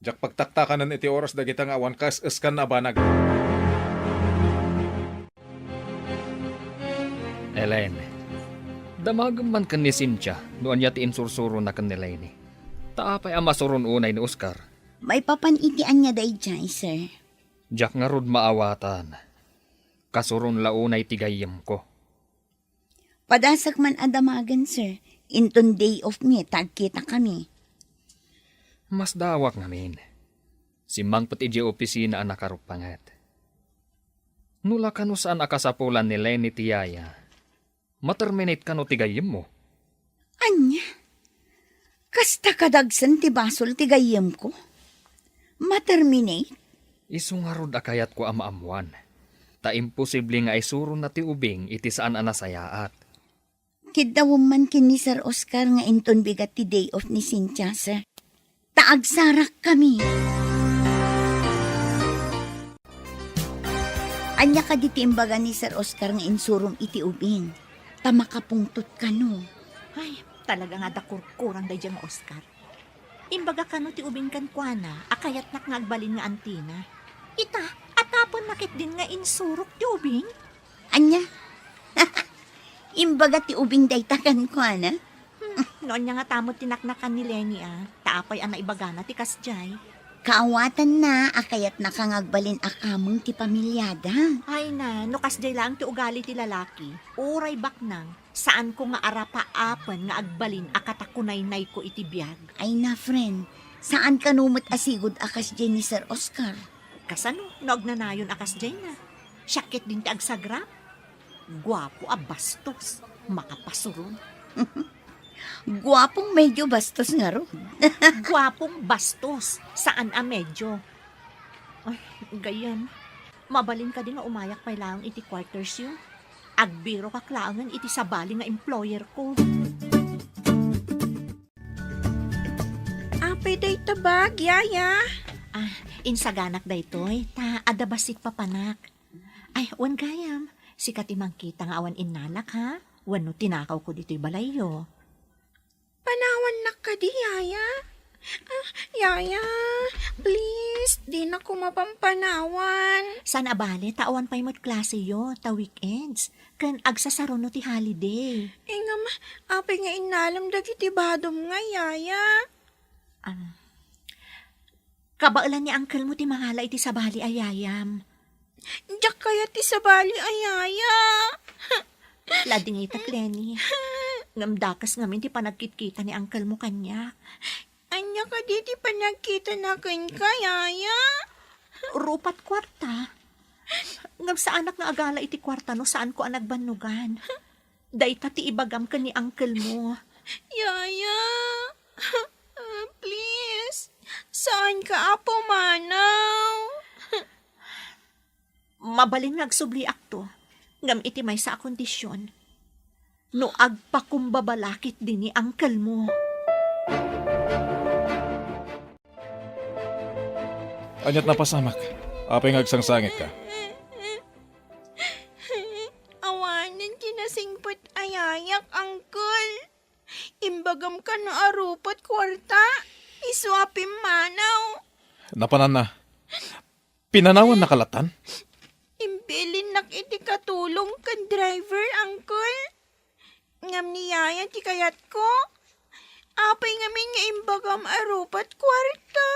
Diak pagtaktakanen iti oras dagita nga awan kaes-eskan a banag. Elaine, damagem man ken ni Cynthia no ania ti insursurona ken ni Lenny. Ta apay a masuron unay ni Oscar? Maipapan iti ania daydiay, sir? Diak ngarud maawatan. Kasuron la unay ti gayyemko. Padasek man a damagen, sir. Inton day off mi, ta agkitakami. Masdaawak ngamin. Simmangpet idiay opisina a nakaruppanget. No la kano saan a kasapulan ni Lenny ti yaya, ma-terminate kano ti gayyemmo? Ania? Kasta kadagsen ti basol ti gayyemko? Ma-terminate? Isu ngarud a kayatko a maammoan, ta imposible nga isurona ti ubing iti saan a nasayaat. Kiddawem man ken ni Sir Oscar nga inton bigat ti day off ni Cynthia, sir. Ta agsarakkami. Ania kadi ti imbaga ni Sir Oscar nga insurom iti ubing? Ta makapungtot kano. Ay, talaga nga adda kurkurang daydiay nga Oscar. Imbaga kano ti ubing kenkuana a kayatnak nga agbalin nga antina. Ita, atapenna ketdin nga insurok ti ubing? Ania? Imbaga ti ubing dayta kenkuana? Hmm, no ania ngata met ti naknakan ni Lenny a, ta apay a naibagana ti kasdiay? Kaawatanna a kayatnaka nga agbalin a kameng ti pamiliada. Ay na, no kasdiay laeng ti ugali ti lalaki, uray baknang, saanko nga arapaapen nga agbalin a katakunaynayko iti biag. Ay na, friend, saan kano met a sigud a kasdiay ni Sir Oscar? Kasano no agnanayon a kasdiay na? Siak ketdin ti agsagrap. Guapo a bastos, makapasuron. Guapong medyo bastos ngarud. Guapong bastos, saan a medyo. Ay, gayyem. Mabalin kadi nga umayak pay laeng iti quarters yo? Agbirokak laengen iti sabali nga employer ko. Apay dayta bag, yaya? Ah, insaganak daytoy, ta adda bassit papanak. Ay, wen gayam, sika ti mangkita nga awan innalak, ha? Wenno tinakawko ditoy balayyo. Panawannak kadi, yaya? Ah, yaya, please, dinako mapampanawan. Saan a bale, ta awan pay met klaseyo, ta weekends. Ken agsasaruno ti holiday. Ngem, apay nga innalem dagiti badom nga, yaya? Ah, Kabaelan ni uncle mo ti mangala iti sabali a yayam. Diak kayat ti sabali a yaya. Ladingitak, Lenny. Ngem dakes ngamin ti panagkitkita ni uncle mo kaniak. Ania kadi ti panagkitana kenka, yaya? Rupat kuarta. Ngem saanak nga agala iti kuarta no saanko a nagbannogan. Dayta ti ibagam ken ni uncle mo. Yaya, please, saanka a pumanaw. Mabalin nga agsubliakto, ngem iti maysa a kondisyon, no agpakumbaba la ketdi ni uncle mo. Aniat napasamak? Apay nga agsangsangitka? Awanen ti nasingpet a yayak, uncle. Imbagam kano a rupat kuarta, isu a pimmanaw. Napananna. Pinanawan na kalatan? Imbilinnak iti katulong ken driver, uncle. Ngem ni yaya ti kayatko. Apay ngamin nga imbagam a rupat kuarta?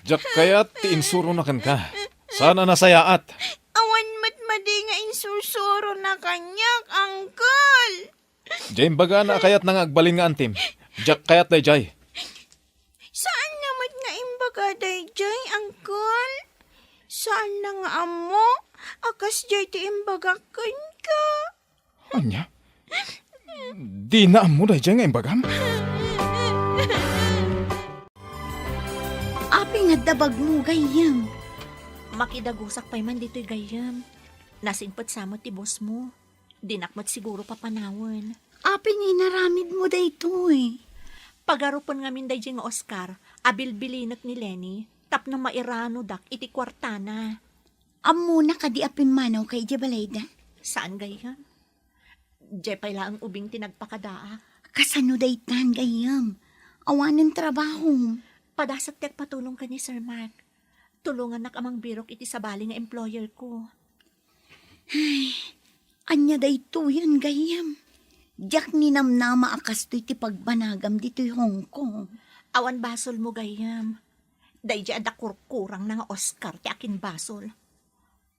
Diak kayat ti insurona kenka. Saan a nasayaat. Awan met madi nga insursurona kaniak, uncle. Diay imbagana a kayatna nga agbalin nga antim. Diak kayat daydiay. Saanna met nga imbaga daydiay, uncle. Saanna nga ammo a kasdiay ti imbagak kenka. Ania? Dina ammo daydiay nga imbagam? Apay nga adda bagmo, gayyem? Makidagusak pay man ditoy, gayyem. Nasingpet sa met ti boss mo. Dinak met siguro papanawen. Apay nga inaramidmo daytoy? Pagarupen ngamin daydiay nga Oscar a bilbilinek ni Lenny tapno mairanodak iti kuartana. Ammona kadi a pimmanawka idiay balayda? Saan, gayyem. Diay pay laeng ubing ti nagpakadaak. Kasano daytan, gayyem? Awanen trabahom. Padasek ti agpatulong ken ni Sir Mark. Tulongannak a mangbirok iti sabali nga employer ko. Ay, ania daytoyen, gayyem? Diak ninamnama a kastoy ti pagbanagam ditoy Hong Kong. Awan basolmo, gayyem. Daydiay adda kurkurangna nga Oscar ti akinbasol.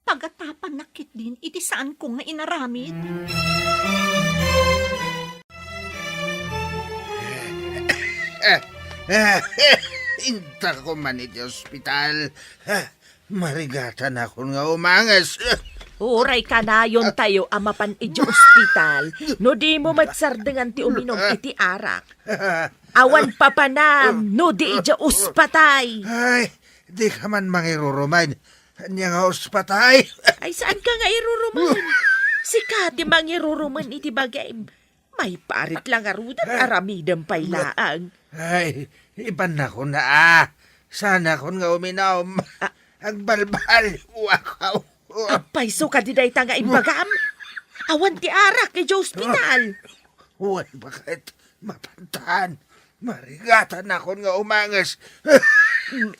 Pagatapannak ketdin iti saanko nga inaramid. Intako man iti ospital. Marigatanakon nga umanges. Uray kanayon tayo a mapan idiay ospital no dimo met sardengan ti uminom iti arak. Awan papanam no di idiay ospatay. Ay, dika man mangirurumen. Ania nga ospatay? Ay, saanka nga irurumen? Sika ti mangirurumen iti bagim. Maiparit la ngaruden, aramidem pay laeng. Ay, ibannakon a. Saanakon nga uminom. Ah. Agbalbaliwak. Apay, isu kadi dayta nga imbagam? Awan ti arak idiay ospital. Wen, baket mapantan. Marigatanakon nga umanges.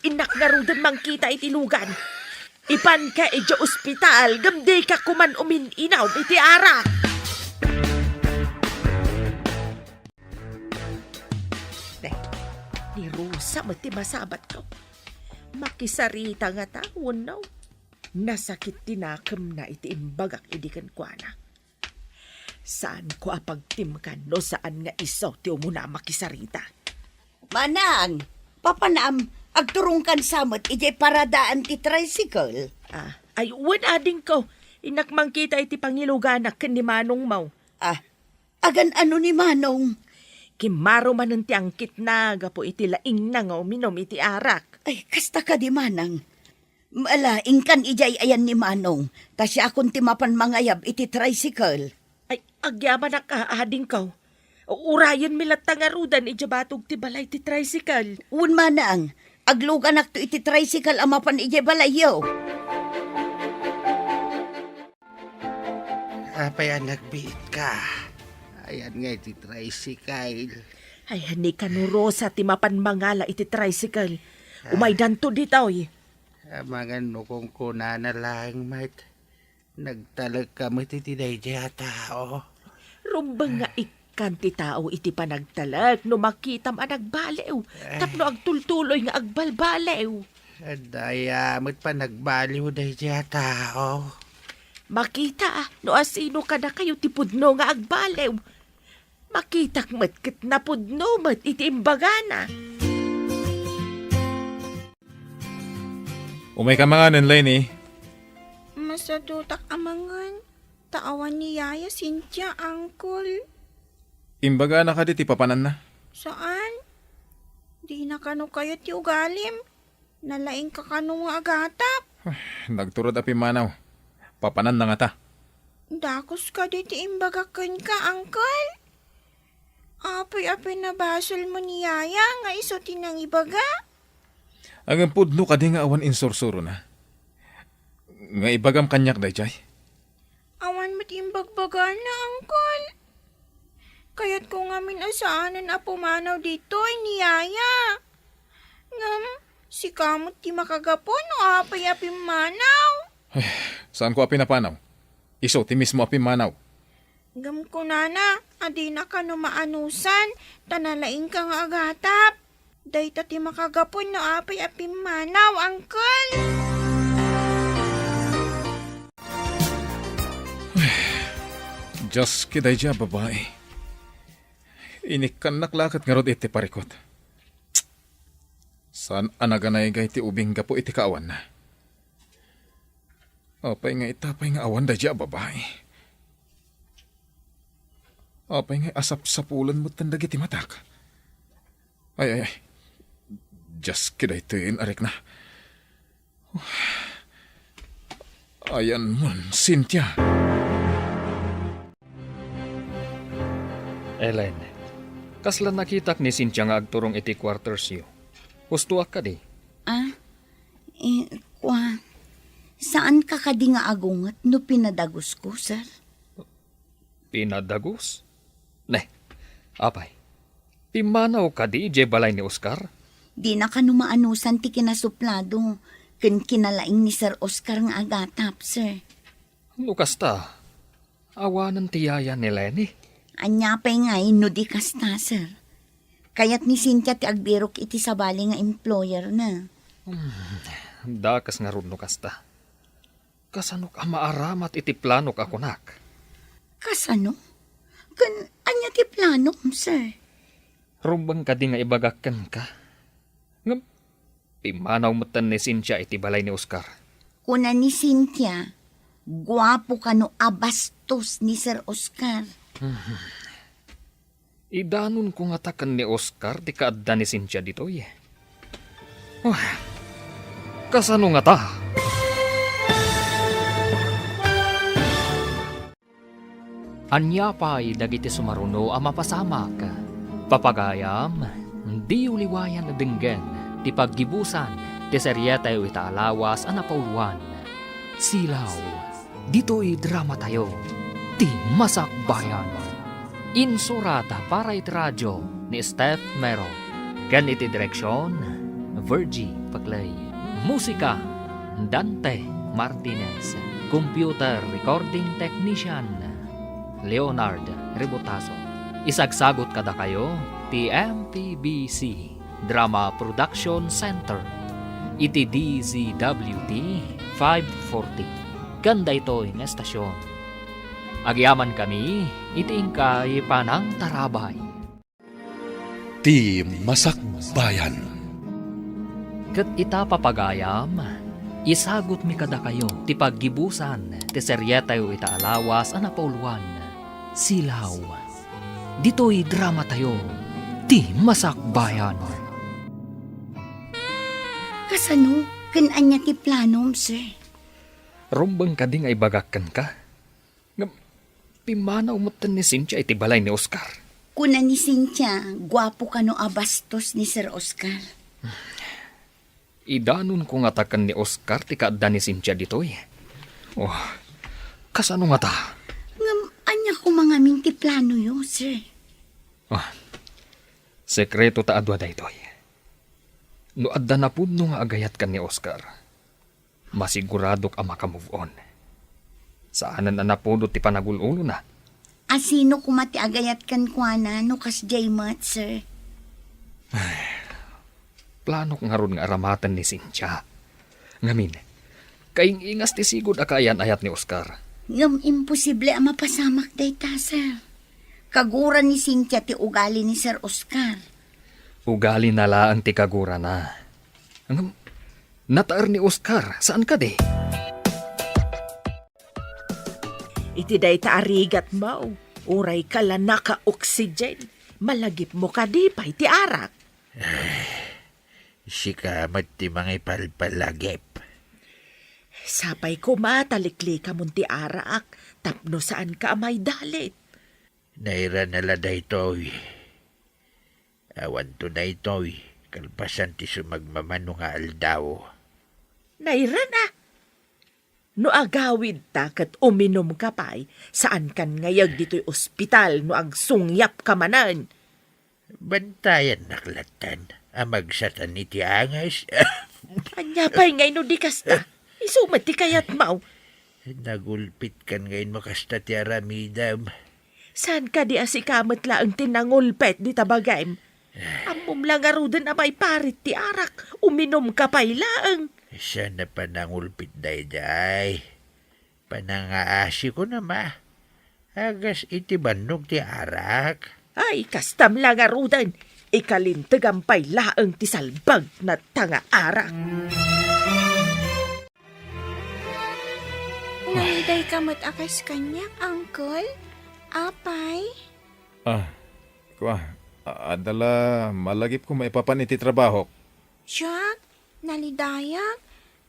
Innak ngaruden mangkita iti lugan. Ipanka idiay ospital, ngem dika koman umin-inom iti arak. Te, ni Rosa met ti masabatko. Makisarita ngata wenno? Nasakit ti nakemna iti imbagak idi kenkuana. Saanko a pagtimkan no saan nga isu ti umuna a makisarita. Manang, papanam, agturongkan sa met idiay paradaan ti tricycle. Ah, ay, wen, adingko. Innak mangkita iti pangiluganak ken ni manongmo. Ah, agan-ano ni manong? Kimmaro manen ti angkitna gapu iti laingna nga uminom iti arak. Ay, kasta kadi, manang. Ala, inkan idiay ayan ni manong, ta siakon ti mapan mangayab iti tricycle. Ay, agyamanak a, adingko. Urayenmi latta ngaruden idiay batog ti balay ti tricycle. Wen, manang, agluganakto iti tricycle a mapan idiay balayyo. Apay a nagbiitka? Ayan nga iti tricycle. Ay, ni kano Rosa ti mapan mangala iti tricycle. Ah. Umaydanto ditoy. Amangan no kunkunana laeng met. Nagtalekka met iti daydiay a tao. Rumbeng nga ik-, Maikkan ti tao iti panagtalek no makitam a nagbaliw tapno agtultuloy nga agbalbaliw. Daya met panagbaliw daydiay a tao. Makita no asino kadakayo ti pudno nga agbaliw. Makitak met ket napudno met iti imbagana. Umayka manganen, Lenny. Masadutak a mangan, ta awan ni Yaya Cynthia, Uncle. Imbagana kadi ti papananna? Saan. Dina kano kayat ti ugalim. Nalaingka kano nga agatap. Nagturod a pimmanaw. Papananna ngata. Dakes kadi ti imbagak kenka, Uncle. Apay a pinabasolmo ni Yaya nga isu ti nangibaga? Ngem pudno kadi nga awan insursurona? Nga ibagam kaniak daydiay? Awan met imbagbagana, Uncle. Kayatko ngamin a saanen a pumanaw ditoy ni Yaya. Ngem, sika met ti makagapu no apay a pimmanaw. Ay, saanko a pinapanaw. Isu ti mismo a pimmanaw. Ngem kunana a dina kano maanusan, ta nalaingka nga agatap. Dayta ti makagapu no apay a pimmanaw, Uncle. Dios, ket daydiay a babai. Inikkannak la ket ngarud iti parikut. Saan a naganaygay ti ubing gapu iti kaawanna. Apay nga ita pay nga awan daydiay a babai? Apay nga asapsapulen metten dagiti matak? Ay, ay, ay. Dios, ket daytoyen a rikna. Ayanmon, Cynthia. Ellen, kasla nakitak ni Cynthia nga agturong iti quartersyo. Hustoak kadi? Ah, eh, kua, saanka kadi nga agunget no pinadagusko, sir? Pinadagus? Ne, apay, pimmanaw kadi idiay balay ni Oscar? Dina kano maanusan ti kinasuplado ken kinalaing ni Sir Oscar nga agatap, sir. No kasta, awanen ti yaya ni Lenny? Ania pay ngay no di kasta, sir? Kayat ni Cynthia ti agbirok iti sabali nga employer na. Hmm, dakes ngarud no kasta. Kasanok a maaramat iti planok a kunak? Kasano? Ken ania ti planom, sir? Rumbeng kadi nga ibagak kenka? Ngem, pimmanaw metten ni Cynthia iti balay ni Oscar. Kuna ni Cynthia, guapo kano a bastos ni Sir Oscar. Idanonko ngata ken ni Oscar ti kaadda ni Cynthia ditoy. Ah, kasano ngata? Ania pay dagiti sumaruno a mapasamak? Papagayam, diyo liwayan a denggen ti paggibusan ti serietayo ita a lawas a napauluan, Silaw. Ditoy dramatayo, ti Masakbayan. Insurat para iti radio ni Steph Mero, ken iti direksion, Virgie Paclay. Musika, Dante Martinez. Computer recording technician, Leonard Rebotazo. Isagsagut kadakayo ti M P B C Drama Production Center iti D Z W T five forty ken daytoy nga estasion. Agyamankami iti inkay panangtarabay. Ti Masakbayan. Ket ita, papagayam, isagutmi kadakayo ti paggibusan ti serietayo ita a lawas a napauluan, Silaw. Ditoy dramatayo, ti Masakbayan. Kasano? Ken ania ti planom, sir? Rumbeng kadi nga ibagak kenka? Ngem, pimmanaw metten ni Cynthia iti balay ni Oscar. Kuna ni Cynthia, guapo kano a bastos ni Sir Oscar. Idanonko ngata ken ni Oscar ti kaadda ni Cynthia ditoy. Oh, kasano ngata? Ngem, ania koma ngamin ti planoyo, sir? Ah, sekreto ta adu a daytoy. No adda napudno nga agayat ken ni Oscar, masiguradok a maka-move on. Saanen a napudot ti panagul-ulona. Asino koma ti agayat kenkuana no kasdiay met, sir? Planok ngarud nga aramaten ni Cynthia. Ngamin, kaing-ingas ti sigud a kaayan-ayat ni Oscar. Ngem imposible a mapasamak dayta, sir. Kagura ni Cynthia ti ugali ni Sir Oscar. Ugalina laeng ti kagurana. Ngem, nataer ni Oscar, saan kadi? Iti dayta a rigatmo, uray ka la naka-oxygen, malagipmo kadi pay ti arak? Sika met ti mangipalpalagip. Sapay koma ta liklikamon ti arak tapno saanka a maidalit. Nairana la daytoy. Awanto daytoy, kalpasan ti sumagmamano nga aldaw. Nairana? No agawidta ket uminumka pay, saankan ngayeg ditoy ospital no agsungyapka manen. Bantayannak lattan a magsatan iti angas. Ania pay ngay no di kasta? Isu met ti kayatmo. Nagulpitkan ngay no kasta ti aramidem. Saan kadi a sika met laeng ti nangulpet dita bagim? Ammom la ngaruden a maiparit ti arak, uminumka pay laeng. Saan a panangulpit daydiay? Panangaasiko na ma. Agas iti bannog ti arak. Ay, kastam la ngaruden. Ikalintegam pay laeng ti salbagna ta nga arak. Nalidayka met a kas kaniak, Uncle? Apay? Ah, kua, a-, adda la malagipko maipapan iti trabahok. Jack, nalidayak,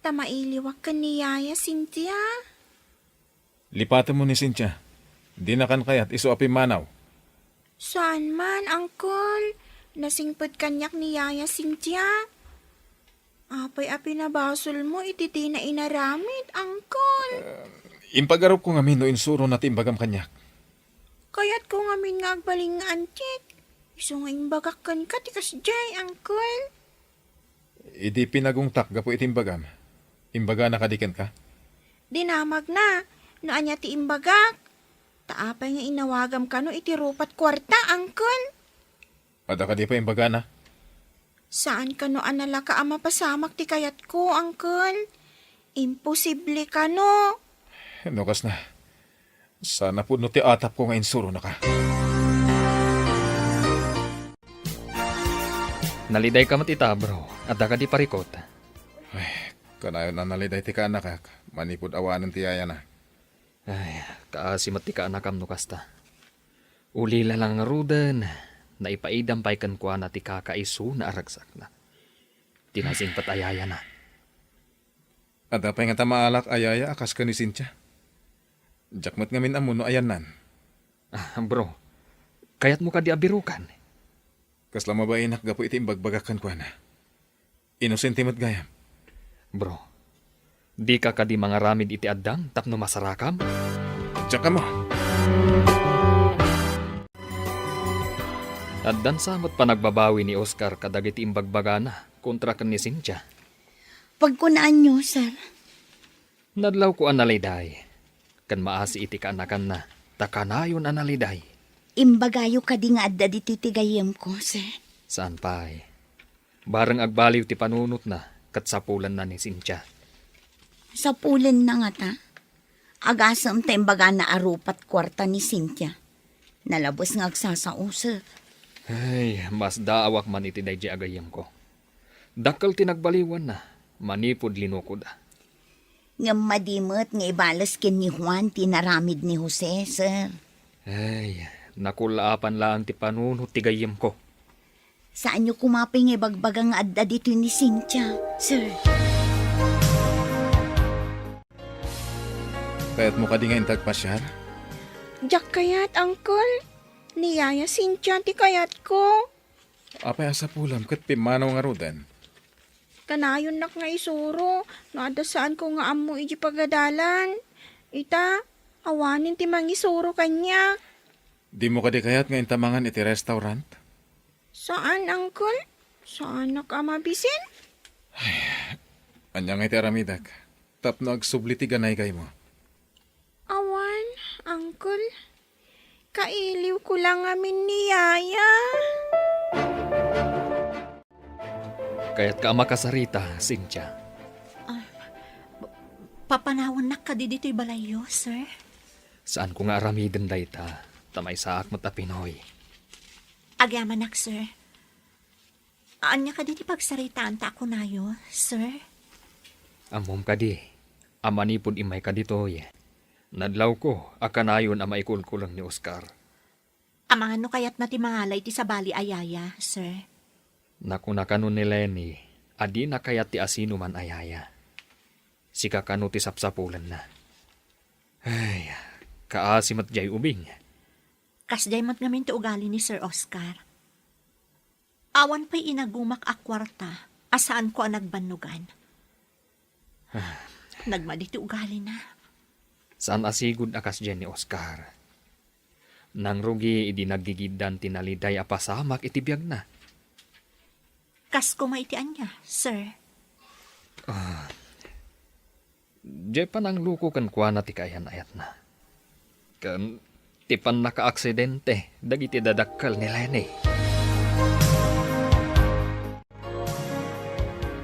ta mailiwak ken ni Yaya Cynthia. Lipatemmo ni Cynthia. Dinakan kayat isu a pimmanaw. Saan man, Uncle. Nasingpet kaniak ni Yaya Cynthia. Apay a pinabasolmo iti dina inaramid, Uncle? Eh, impagarupko ngamin no insurona ti imbagam kaniak. Kayatko ngamin nga agbalin nga antik. Isu nga imbagak kenka ti kasdiay, Uncle. Idi pinagungtak gapu iti imbagam, imbagana kadi kenka? Dinamagna no ania ti imbagak. Ta apay nga inawagam kano iti rupat kuarta, Uncle? Adda kadi pay imbagana? Saan kano a nalaka a mapasamak ti kayatko, Uncle? Imposible kano. No kasna, saan a pudno ti atapko nga insuronaka. Nalidayka met ita, bro. Adda kadi parikut? Ay, kanayon a naliday ti kaanakak, manipud awanen ti yayana. Ay, kaasi met ti kaanakam no kasta. Ulila la ngaruden, naipaidam pay kenkuana ti kakaisuna a ragsakna. Ti nasingpet a yayana. Adda pay ngata maalak a yaya a kas ken ni Cynthia. Diak met ngamin ammo no ayannan. Ah, bro, kayatmo kadi a birukan? Kasla mabainak gapu iti imbagbagak kenkuana. Inosente met gayam. Bro, dika kadi mangaramid iti addang tapno masarakam? Diak ammo. Addan sa met panagbabawi ni Oscar kadagiti imbagbagana kontra ken ni Cynthia. Pagkunaanyo, sir. Nadlawko a naliday, ken maasi iti kaanakanna, ta kanayon a naliday. Imbagayo kadi nga adda ditoy ti gayyemko, sir? Saan pay. Bareng agbaliw ti panunotna, ket sapulenna ni Cynthia. Sapulenna ngata? Agasem ta imbagana a rupat kuarta ni Cynthia. Nalabes nga agsasausek. Ay, masdaawak man iti daydiay a gayyemko. Dakkel ti nagbaliwanna, manipud linukoda. Ngem madi met nga ibales ken ni Juan ti inaramid ni Jose, sir. Ay, nakullaapan laeng ti panunot ti gayyemko. Saanyo koma pay nga ibagbaga nga adda ditoy ni Cynthia, sir. Kayatmo kadi nga inta agpasiar? Diak kayat, Uncle. Ni Yaya Cynthia ti kayatko. Apay a sapulam ket pimmanaw ngaruden? Kanayonnak nga isuro no adda saanko nga ammo idiay pagadalan. Ita, awanen ti mangisuro kaniak. Dimo kadi kayat nga inta mangan iti restaurant? Saan, Uncle. Saanak a mabisin. Ania ngay ti aramidek tapno agsubli ti ganaygaymo? Awan, Uncle. Kailiwko la ngamin ni Yaya. Kayatka a makasarita, Cynthia? Ah, pa-, papanawannak kadi ditoy balayyo, sir? Saanko nga aramiden dayta, ta maysaak met a Pinoy. Agyamanak, sir. Ania kadi ti pagsaritaanta a kunayo, sir? Ammom kadi a manipud immayka ditoy, nadlawko a kanayon a maikulkuleng ni Oscar. Amangan no kayatna ti mangala iti sabali a yaya, sir? Nakuna kano ni Lenny a dina kayat ti asinoman a yaya. Sika kano ti sapsapulenna. Ay, kaasi met jay ubing. Kasjay met ngamin ti ugali ni Sir Oscar. Awan pay inagumak a kuarta a saanko a nagbannogan. Nagmadi ti ugalina. Saan a sigud a kasdiay ni Oscar. Nangrugi idi naggigiddan ti naliday a pasamak iti biagna. Kas koma iti ania, sir? Ah, Diay panangluko kenkuana ti kaayan-ayatna. Ken ti pannakaaksidente dagiti dadakkel ni Lenny.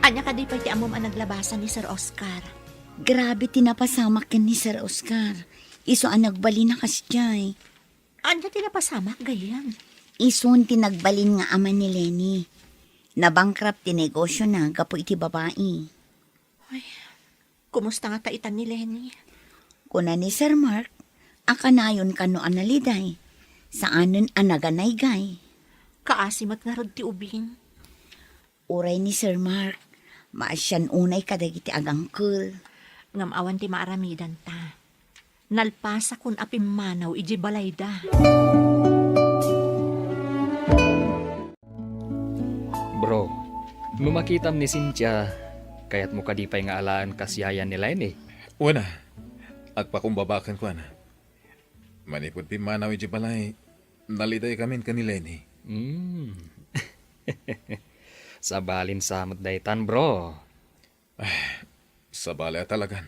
Ania kadi pay ti ammom a naglabasan ni Sir Oscar? Grabe ti napasamak ken ni Sir Oscar. Isu a nagbalin a kasdiay. Ania ti napasamak, gayyem? Isun ti nagbalin nga ama ni Lenny. Nabankrupt ti negosiona gapu iti babai. Ay, kumusta ngata itan ni Lenny? Kuna ni Sir Mark, a kanayon kano a naliday. Saanen a naganaygay. Kaasi met ngarud ti ubing. Uray ni Sir Mark, maasian unay kadagiti agangkel. Ngem awan ti maaramidanta. Nalpasakon a pimmanaw idiay balayda. Bro, no makitam ni Cynthia, kayatmo kadi pay nga alaen kas yaya ni Lenny? Wen a, agpakumbaba kenkuana. Manipud pimmanaw idiay balay, nalidaykamin ken ni Lenny. Hmm. Sabalin sa met daytan, bro. Ay, sabali a talagan.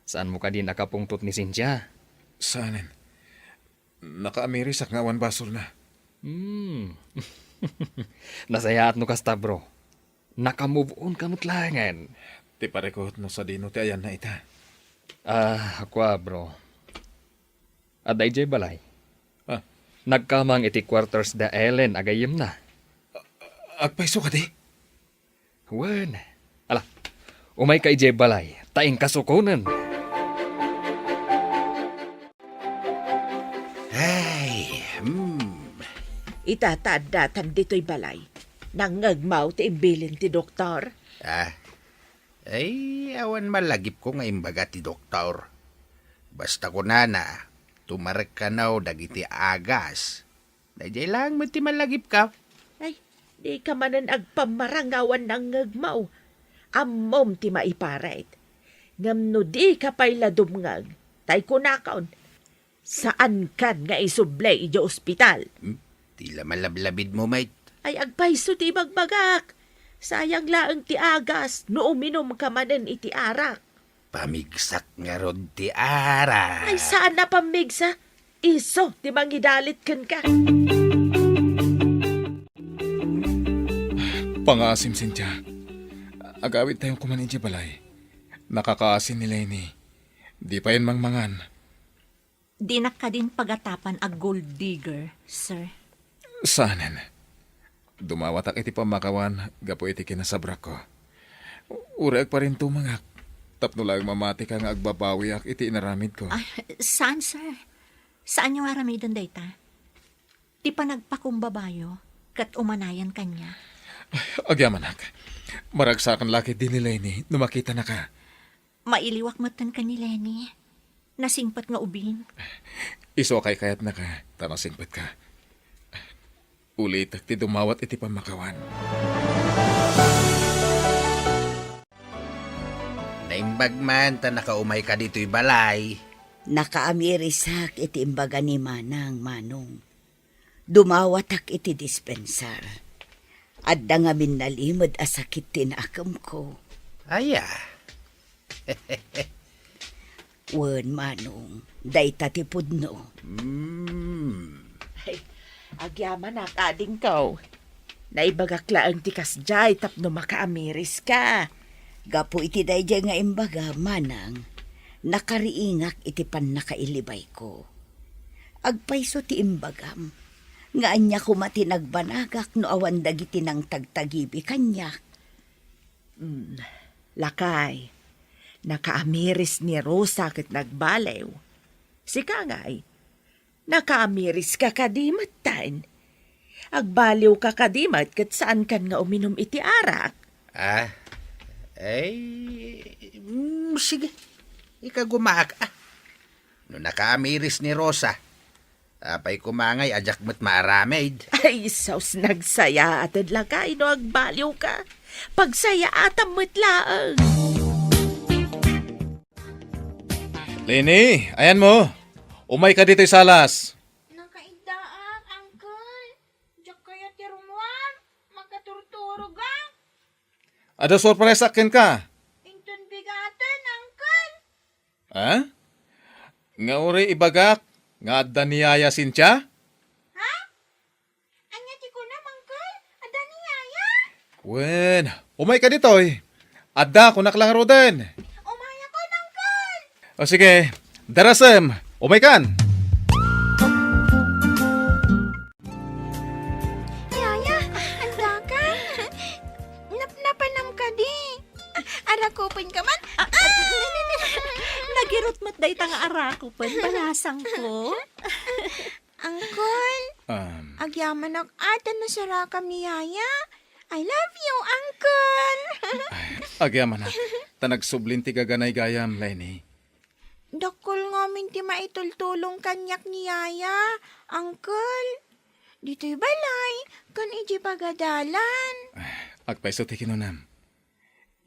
Saanmo kadi nakapungtot ni Cynthia? Saanen. Nakaamirisak nga awan basolna. Hmm. Nasayaat no kasta, bro. Naka-move on ka met laengen. Ti parikut no sadino ti ayanna ita. Ah, kua, bro. Adda idiay balay. Ah. Nagkamang iti quarters da Ellen a gayyemna. Agpayso kadi? Wen. Ala, umayka idiay balay, ta inkasukonen. Ay, hmm. Ita ta addatan ditoy balay. Nangngegmaw ti imbilin ti doktor. Ah, ay, awan malagipko nga imbaga ti doktor. Basta kunana, tumarek kano dagiti agas. Daydiay laeng met ti malagipka. Ay, dika manen agpammarang nga awan nangngegmaw. Ammom ti maiparit. Ngem no dika pay la dumngeg, tay kunakon, saankan nga isubli idiay ospital. Hmm? Ti la malablabidmo met. Ay, agpayso ti ibagbagak. Sayang laeng ti agas no uminumka manen iti arak. Pamigsak ngarud ti arak. Ay, saan a pamigsa? Isu ti mangidalit kenka. Pangaasim, Cynthia. Agawidtayon koman idiay balay. Nakakaasi ni Lenny. Di payen mangmangan. Dinak kadin pagatapan a gold digger, sir. Saanen. Dumawatak iti pammakawan gapu iti kinasabrakko. Uray agparintumengak tapno laeng mamatika nga agbabawiak iti inaramidko. Ay, saan, sir? Saanyo nga aramiden dayta? Ti panagpakumbabayo ket umanayan kaniak. Ay, agyamanak. Maragsakan la ketdi ni Lenny no makitanaka. Mailiwak metten ken ni Lenny. Nasingpet nga ubing. Isu a kaykayatnaka, ta nasingpetka. Ulitek ti dumawat iti pammakawan. Naimbag man ta nakaumayka ditoy balay. Nakaamirisak iti imbaga ni Manang, Manong. Dumawatak iti dispensar. Adda ngamin nalimed a sakit ti nakemko. Aya. Wen, Manong, dayta ti pudno. Mm. Ay, agyamanak, adingko. Naibagak laeng ti kasdiay tapno makaamiriska. Gapu iti daydiay nga imbaga, Manang, nakariingak iti pannakailibayko. Agpayso ti imbagam, nga ania koma ti nagbanagak no awan dagiti nangtagtagibi kaniak? Mm, lakay, nakaamiris ni Rosa ket nagbaliw. Sika ngay, nakaamiriska kadi metten? Agbaliwka kadi met ket saankan nga uminum iti arak? Ah, ay, mm, sige. Ikagumaak, ah. No nakaamiris ni Rosa, apay koma ngay a diak met maaramid? Ay, sus, nagsayaated lakay no agbaliwka. Pagsayaatam met laeng. Leni, ayanmo. Umayka ditoy salas. Nakaiddaak, Uncle. Diak kayat ti rummuar. Makaturturogak. Adda sorpresak kenka. Inton bigaten, Uncle. Ha? Nga uray ibagak nga adda ni Yaya Cynthia? Ha? Ania ti kunam, Uncle? Adda ni Yaya? Wen, umayka ditoy. Adda, kunak la ngaruden. Umayakon, Uncle. O sige, darasem, umaykan. Yaya, addakan. Napnapanam kadi? Arakupenka man? Ah, ah, nagirot met dayta nga arakupen, balasangko. Uncle, Um, agyamanak a ta nasarakam ni Yaya. I love you, Uncle. Ay, agyamanak. Ta nagsublin ti gaganay gayam, Leni. Dakkel ngamin ti maitultulong kaniak ni Yaya, Uncle. Ditoy balay, ken idiay pagadalan. Agpayso ti kinunam.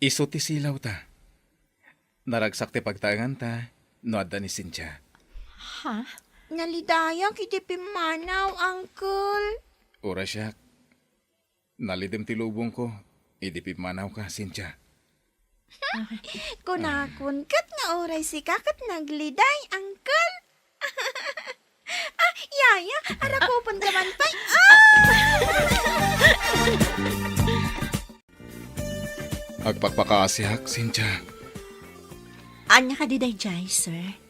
Isu ti silawta. Naragsak ti pagtaenganta no adda ni Cynthia. Ha? Nalidayak iti pimmanaw, Uncle. Uray siak. Nalidem ti lubongko idi pimmanawka, Cynthia. Kunakon ket nga uray sika ket nagliday, Uncle. Ah, Yaya, arakupenka man pay. Ah! Agpakpakaasiak, Cynthia. Ania kadi daydiay, sir?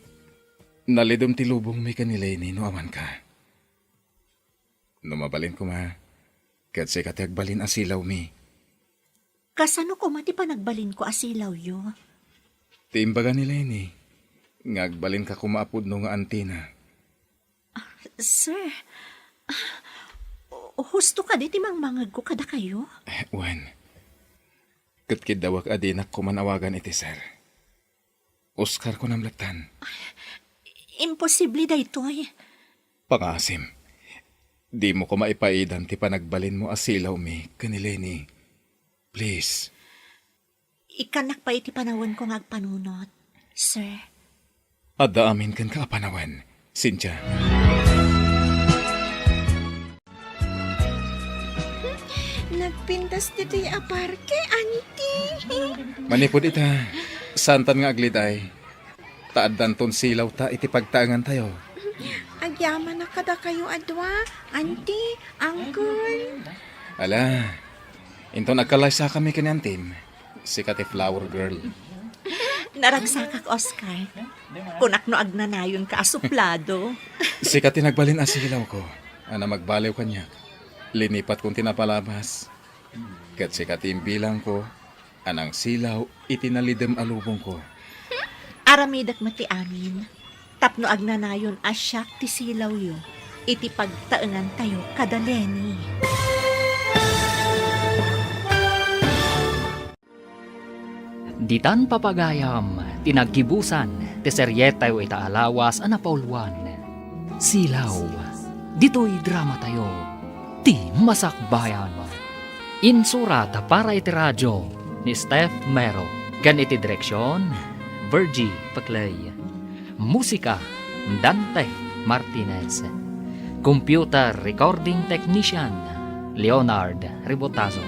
Nalidem ti lubongmi ken ni Leni no amanka. No mabalin koma, ket sika ti agbalin a silawmi. Kasano koma ti panagbalinko a silawyo? Ti imbaga ni Leni nga agbalinka koma a pudno nga antina. Ah, sir, ah, husto kadi ti mangmangegko kadakayo? Eh, wen. Ket kiddawek a dinak koma awagan iti sir. Oscar, kunam lattan. Imposible daytoy. Pangaasim, dimo koma ipaidan ti panagbalinmo a silawmi ken ni Leni. Please. Ikkannak pay iti panawenko nga agpanunot, sir. Adda amin kenka a panawen, Cynthia. Nagpintas ditoy a parke, Auntie. Manipud ita, saantan nga agliday. Ta addanton silawta iti pagtaengantayo. Agyamanak kadakayo a dua, Auntie, Uncle. Ala, inton agkalaysakami ken ni Antim, sika ti flower girl. Naragsakak, Oscar. Kunak no agnanayonka a suplado. Sika ti nagbalin a silawko, a namagbaliw kaniak. Linipatkon ti napalabas. Ket sika ti imbilangko a nangsilaw iti nalidem a lubongko. Aramidek met ti amin, tapno agnanayon a siak ti silawyo iti pagtaengantayo kada Leni. Ditan papagayam ti naggibusan ti serietayo ita a lawas a napauluan, Silaw. Ditoy dramatayo, ti Masakbayan. Insurat para iti radio ni Steph Mero ken iti direksion, Virgie Paclay. Musika, Dante Martinez. Computer recording technician, Leonard Ribotazo.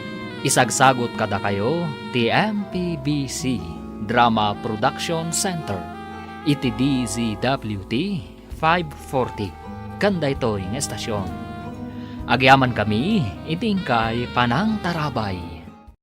Isagsagut kadakayo ti M P B C Drama Production Center. iti D Z W T five forty, ken daytoy nga estasion. Agyamankami iti inkay panangtarabay.